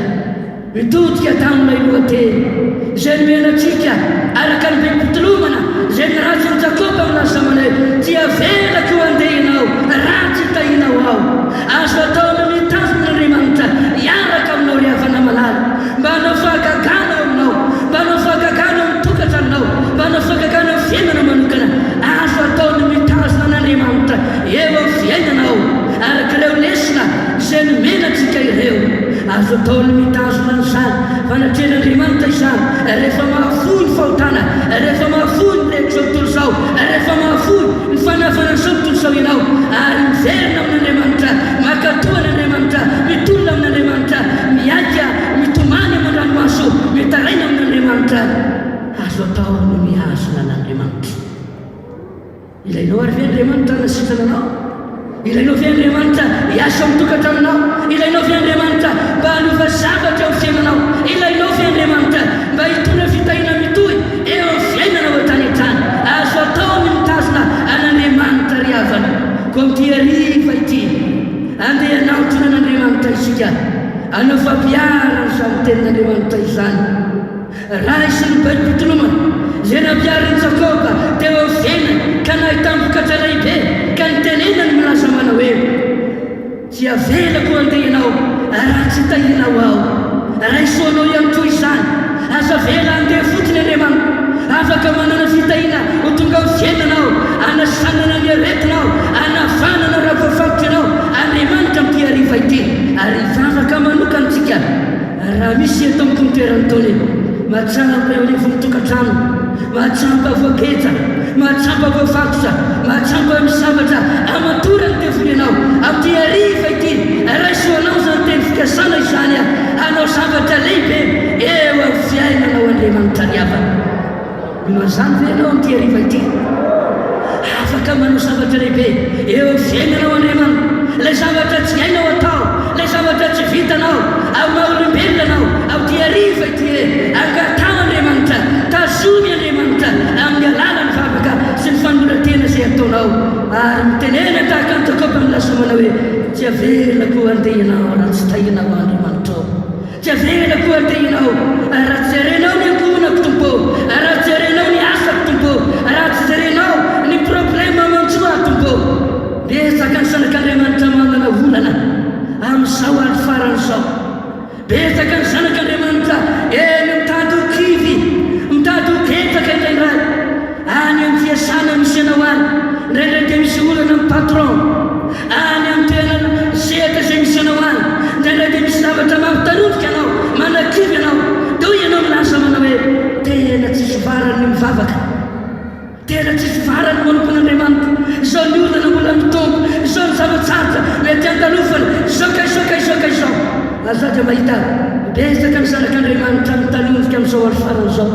mitodika tamin'ilay lohateny izay nomena antsika araka ny baiboly-tolomana izay niratsin'i Jakoba milaza manao hoe, Tsy avelako handeha ianao raha tsy tahinao aho. Azo atao ny mitazona an'Andriamanitra hiaraka aminao ry havana malala mba hanao fahagagana ao aminao, mba hanao fahagagana ao amin'ny tokantranonao, mba hanao fahagagana amin'ny fiainanao manokana. Azo atao ny mitazona an'Andriamanitra eo amin'ny fiainanao araka ireo lesona izay nomena antsika ireo. Azo atao ny mitazona an'izany fanatrehan'Andriamanitra izany rehefa mahafoy ny fahotana, rehefa mahafoy ny rehetr'izao tontolo izao, rehefa mahafoy ny fanafanan'izao tontolo izao ianao ary miverina amin'Andriamanitra, mankatò an'Andriamanitra, mitolona amin'Andriamanitra, mihaika, mitomany aman-dranomaso, mitaraina amin'Andriamanitra. Azo atao ny mihazona an'Andriamanitra. Ilainao àry ve Andriamanitra hanasitrana anao? Ilainao ve Andriamanitra hiasa ao amin'ny tokantranonao? Ilainao ve Andriamanitra mba hanova zavatra eo amin'ny fiainanao? Ilainao ve Andriamanitra mba hitondra fitahiana mitohy eo amin'ny fiainanao hatrany hatrany? Azo atao ny mitazona an'Andriamanitra ry havana. Koa amin'ity hariva ity, andeha hanantona an'Andriamanitra isika, hanao fampiharana izany tenin'Andriamanitra izany. Raiso ny baibotolomana izay nampiharin'i Jakoba teo amin'ny fiainany ka nahitam-bokatra lehibe, ka nitenenany milaza manao hoe, Tsy avelako handeha ianao raha tsy tahianao aho. Raiso anao ihany koa izany. Aza avela handeha fotsiny Andriamanitra. Afaka manana fitahiana ho tonga amin'ny fiainanao, hanasanana ny aretinao, hanavanana raha voafaritra ianao, Andriamanitra amin'ity hariva ity. Ary hivavaka manokana isika. Raha misy eto amin'ny compteur-n'i Tony, mahatsapa eo anivon'ny tokantrano, mahatsapa voageja, mahatsapa voafatotra, mahatsapa hoe misambatra aman-tora ny devoly ianao, amin'ity hariva ity, raiso ho anao izany teny fikasana izany hanao zavatra lehibe eo amin'ny fiainanao Andriamanitra ry havana. Mino an'izany ve ianao amin'ity hariva ity? Afaka manao zavatra lehibe eo amin'ny fiainanao Andriamanitra. Ilay zavatra tsy hainao atao, ilay zavatra tsy vitanao amin'ny maha olombelona anao, amin'ity hariva ity hoe angataho Andriamanitra, tazomy Andriamanitra amin'ny alalan'ny vavaka sy ny fanoloran-tena izay ataonao, ary mitenena tahaka an'i Jakoba milaza manao hoe, Tsy avelako handeha ianao raha tsy tahinao Andriamanitrao. Tsy avelako handeha ianao raha tsy jerenao ny ankohonako Tompo ô, raha tsy jerenao ny asako Tompo ô, raha tsy jerenao ny problème manjo ahy Tompo ô. Betsaka ny zanak'Andriamanitra manana olana amin'izao andro farany izao. Betsaka ny zanak'Andriamanitra eny mitady ho kivy, mitady ho ketraka indraindray. Any amin'ny fiasana misy anao any, indraindray dia misy olana amin'ny patron. Any amin'ny toerana, sehatra izay misy anao any, indraindray dia misy zavatra mampitarotroka anao, manakivy anao. Dia hoy ianao milaza manao hoe. mivavaka. Tena tsisy farany ny manompo an'Andriamanitra. Izao ny olana mbola mitombo, izao ny zava-tsarotra mety handalofana, izao ka izao ka izao ka izao. Ary izaho dia mahita betsaka ny zanak'Andriamanitra mitanondrika amin'izao andro farany izao.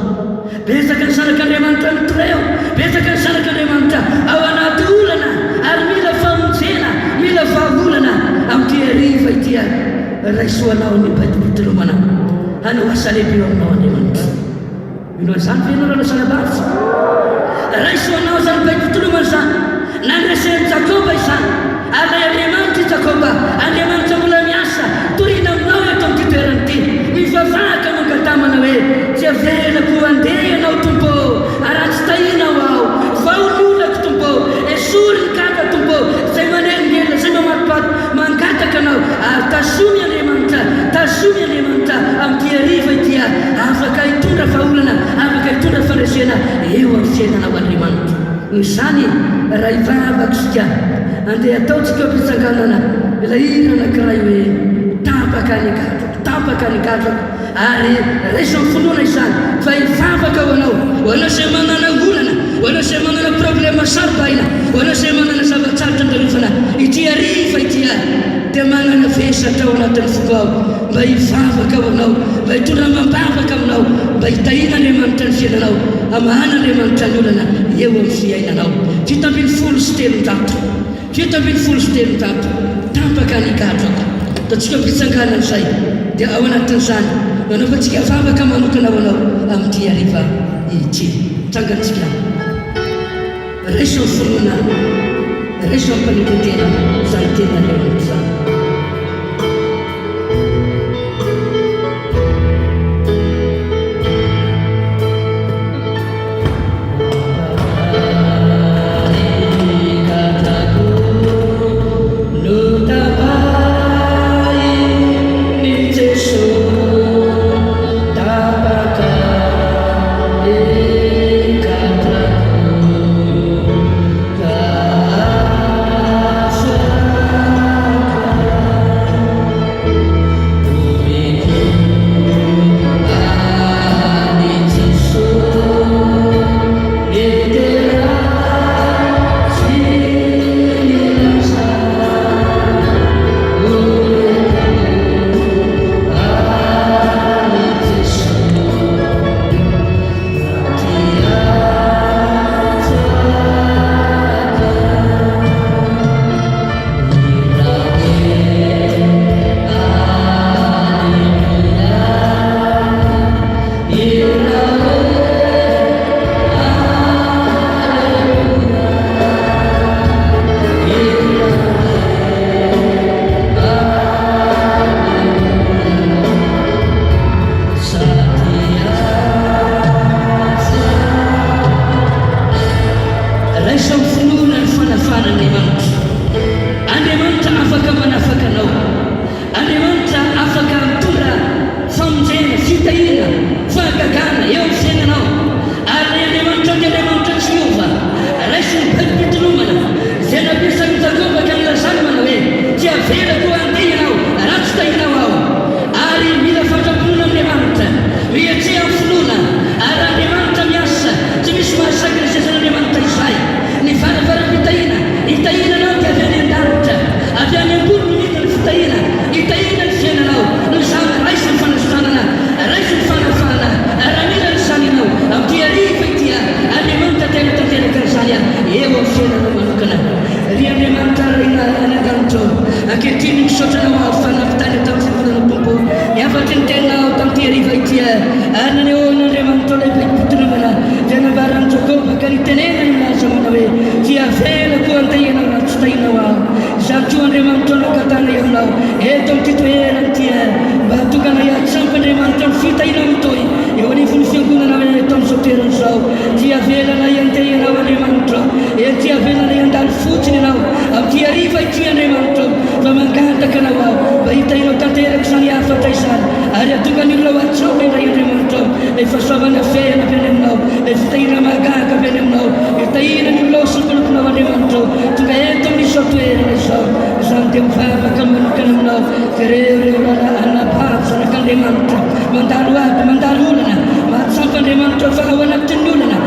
Betsaka ny zanak'Andriamanitra mitoreo, betsaka ny zanak'Andriamanitra ao anaty olana ary mila famonjena, mila vahaolana amin'ity hariva ity ary. Raiso ho anao ny badim-pitolomana hanao asa lehibe eo aminao Andriamanitra. Mino an'izany ve ianao rahalahy sy anabavy? Raiso ho anao izany baim-pitolomana izany. Nandresen'i Jakoba izany. Ary ilay Andriamanitr'i Jakoba, Andriamanitra mbola miasa, torina aminao eto amin'ity toerana ity. Mivavaha ka mangataha manao hoe, Tsy avelako handeha Ianao, Tompo ô, ary raha tsy tahinao aho, vao ny olako, Tompo ô. Esory ny gadra, Tompo ô, izay manelingelina, izay mamatopato. Mangataka Anao, ary tazomy Andriamanitra, tazomy Andriamanitra amin'ity hariva ity aho, afaka hitondra vahaolana, afaka hitondra fandresena eo amin'ny fiainanao Andriamanitra. Noho izany, raha hivavaka isika, andeha ataontsika eo am-pitsanganana ilay hira anankiray hoe, Tapaka ny gadrako, tapaka ny gadrako, ary raiso amin'ny finoana izany fa hivavaka ho anao, ho anao izay manana olana, ho anao izay manana problème saro-pahina, ho anao izay manana zava-tsarotra andalovana, ity hariva ity aho dia manana vesatra ao anatin'ny foko ao mba hivavaka ho anao, mba hitondra amam-bavaka aminao, mba hitahian'Andriamanitra ny fiainanao, hamahan'Andriamanitra ny olana eo amin'ny fiainanao. 317. 317, Tapaka ny gadrako. Ataontsika am-pitsanganana izay, dia ao anatin'izany no anaovantsika vavaka manokana ho anao amin'ity hariva ity. Tsangantsika. Raiso ny finoana, raiso am-panetren-tena izany tenin'Andriamanitra izany. Raiso amin'ny finoana ny fanafahan'Andriamanitra. Andriamanitra afaka manafaka anao. Andriamanitra afaka mitondra famonjena, fitahiana, fahagagana eo amin'ny fiainanao. Ary ilay Andriamanitra dia Andriamanitra tsy miova. Raiso ny baibom-pitolomana izay nampiasain'i Jakoba ka nilazany manao hoe, Tsy avelako handeha ianao raha tsy tahinao aho. Ary mila fandram-pinoana Andriamanitra. Mihetseha amin'ny finoana. Ary raha Andriamanitra miasa, tsy misy mahasaky ny sesan'Andriamanitra izay. Ny varavaram-pitahiana, hitahiana anao dia avy any an-danitra. Avy any ambony no midina ny fitahiana, hitahiana ny fiainanao. Noho izany, raiso ny fanasitranana, raiso ny fanafahana. Raha mila an'izany ianao, amin'ity hariva ity, Andriamanitra tena tanteraka an'izany eo amin'ny fiainanao manokana. Ry Andriamanitra Ray any an-danitra ô, ankehitriny misaotra Anao aho fa nampitaina tamin'ny fiangonana Tompo ny hafatry ny Teninao tamin'ity hariva ity, ary nanehoan'Andriamanitra ilay baibom-pitolomana izay nambaran'i Jakoba ka nitenenany milaza manao hoe, Tsy avelako handeha ianao raha tsy tahinao aho. Izany koa Andriamanitra no angatanay aminao eto amin'ity toerana ity, mba hahatonga anay hahatsampa Andriamanitra ny fitahianao mitohy eo anivon'ny fiangonana eto amin'izao toerana izao. Tsy avelanay handeha ianao Andriamanitra ô. Eny tsy avelanay handalo fotsiny ianao amin'ity hariva ity Andriamanitra ô, fa mangataka anao aho mba hitahianao tanteraka izany hafatra izany ary hahatonga ny olona ho atsapa indray Andriamanitra ô, ilay fahasoavana feno avy any aminao, ilay fitahiana mahagaga avy any aminao, hitahiana ny olona ao sy ny mpanomponao Andriamanitra ô, tonga eto amin'izao toerana izao, izany dia mivavaka manokana aminao, jereo ireo rahalahy anabavy zanak'Andriamanitra mandalo ady, mandalo olana, mahatsapa Andriamanitra fa ao anatin'ny olana.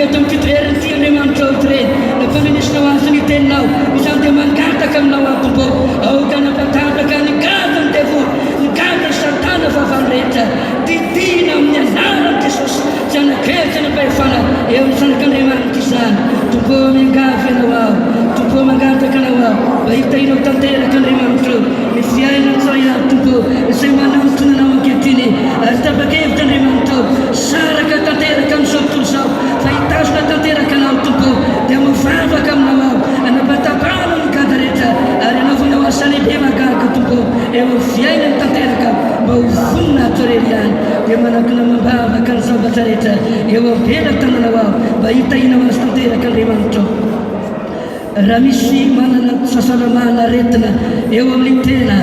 eto amin'ity toerana ity Andriamanitra ô, ity reny nampanrenesinao azy ny teninao, izany dia mangataka aminao aho Tompo ô, aoka hanapatanjaka ny gadon'ny devoly, ny gadon'ny satana fahavalo rehetra, didiana amin'ny anaran'i Jesosy, tsy hanan-kery tsy hanam-pahefana eo amin'ny zanak'Andriamanitra izany. Tompo ô, miangavy Anao aho, Tompo ô, mangataka Anao aho, mba hitahianao tanteraka Andriamanitra ô, ny fiainan'ny tsirairay avy Tompo ô, izay manantona Anao ankehitriny, ary tapa-kevitra Andriamanitra ô, saraka tanteraka amin'izao tontolo izao, fa hitazona tanteraka Anao Tompo ô, dia mivavaka Aminao aho, anapatabano ny gadra rehetra, ary anaovanao asa lehibe mahagaga Tompo ô, eo amin'ny fiainany tanteraka, mba ho voninahitra irery ihany, dia manakona amam-bavaka ny zavatra rehetra eo am-pelatananao aho, mba hitahianao azy tanteraka Andriamanitra ô. Raha misy manana fahasalamana aretina eo amin'ny tena,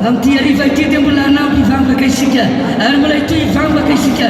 amin'ity hariva ity dia mbola hanampy hivavaka isika ary mbola hitohy hivavaka isika.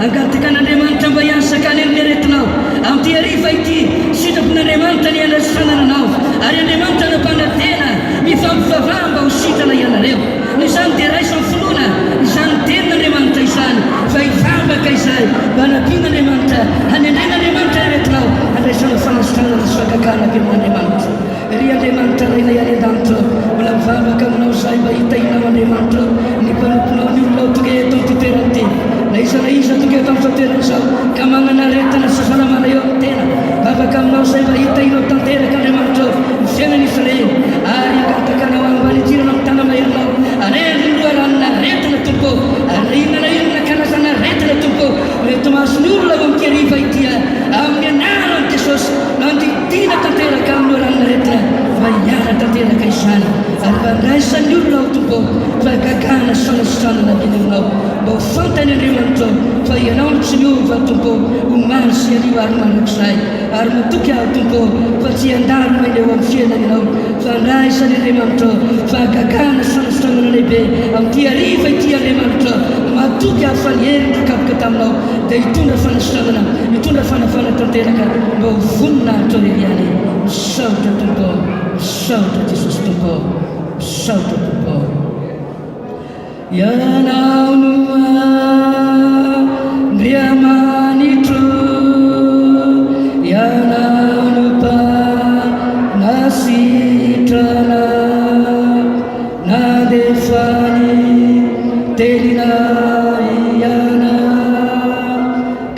Angataka an'Andriamanitra mba hiasaka any amin'ny aretinao. Amin'ity hariva ity, sitrapon'Andriamanitra ny handraisanana anao ary Andriamanitra nampanantena mifampivavaha mba ho sitrana ianareo. Noho izany dia raiso amin'ny finoana izany tenin'Andriamanitra izany fa hivavaka izahay mba hanampian'Andriamanitra, hanendren'Andriamanitra ny aretinao handraisana fanasitranana sy fakakana avy amin'Andriamanitra. Ry Andriamanitra Rainay any an-danitra ô, mbola mivavaka Aminao izahay mba hitahianao Andriamanitra ô ny mpanomponao, ny olonao tonga eto amin'ity toerana ity. Na iza na iza tonga eto amin'izao toerana izao ka manana aretina sy fahasalamana eo amin'ny tena, mivavaka Aminao izahay mba hitahianao tanteraka Andriamanitra ô ny fiainan'izy ireny ary hangataka Anao hanimbanijirana amin'ny tana-maherinao arendry ny loharanon'aretina Tompo ô, ary na inona na inona karazana aretina Tompo ô mety mahazo ny olona ao amin'ity hariva ity amin'ny anaran'i Jesosy. Mandidiana tanteraka amin'ny olan'aretina fa hiala tanteraka izany ary mba andraisan'ny olona ao Tompo fahagagana sy fanasitranana avy any Aminao mba ho fantany Andriamanitra ô fa Ianao no tsy miova Tompo omaly sy anio ary mandrakizay ary matoky aho Tompo fa tsy handalo maina eo amin'ny fiainana Ianao fa andraisany Andriamanitra ô fahagagana sy fanasitranana lehibe amin'ity hariva ity Andriamanitra matoky aho fa ny hery nitakaboka taminao dia hitondra fanasitranana, hitondra fanafana tanteraka mba ho voninahitra irery ihany. Misaotra Tompo ô, misaotra Jesosy Tompo ô, misaotra Tompo ô. Ianao no Andriamanitro, Ianao no Mpanasitrana. Nandefa ny tenina ianao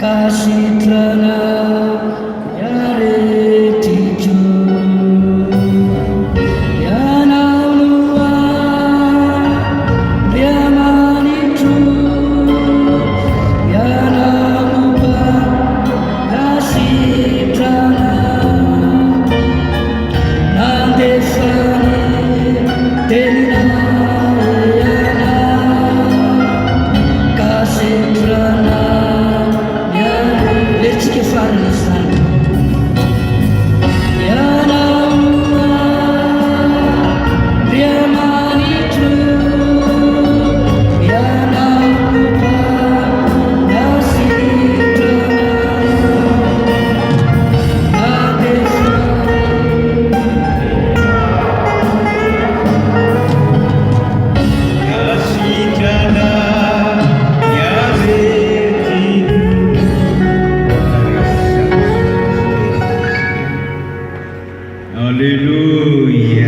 ka sitrana ny aretiko. Ianao no Andriamanitro, Ianao no Mpanasitrana. Nandefa ny teninao ianao ka sitrana ny aretintsika farany izany. Ianao no Andriamanitro, Ianao no Mpanasitrana. Aleloia.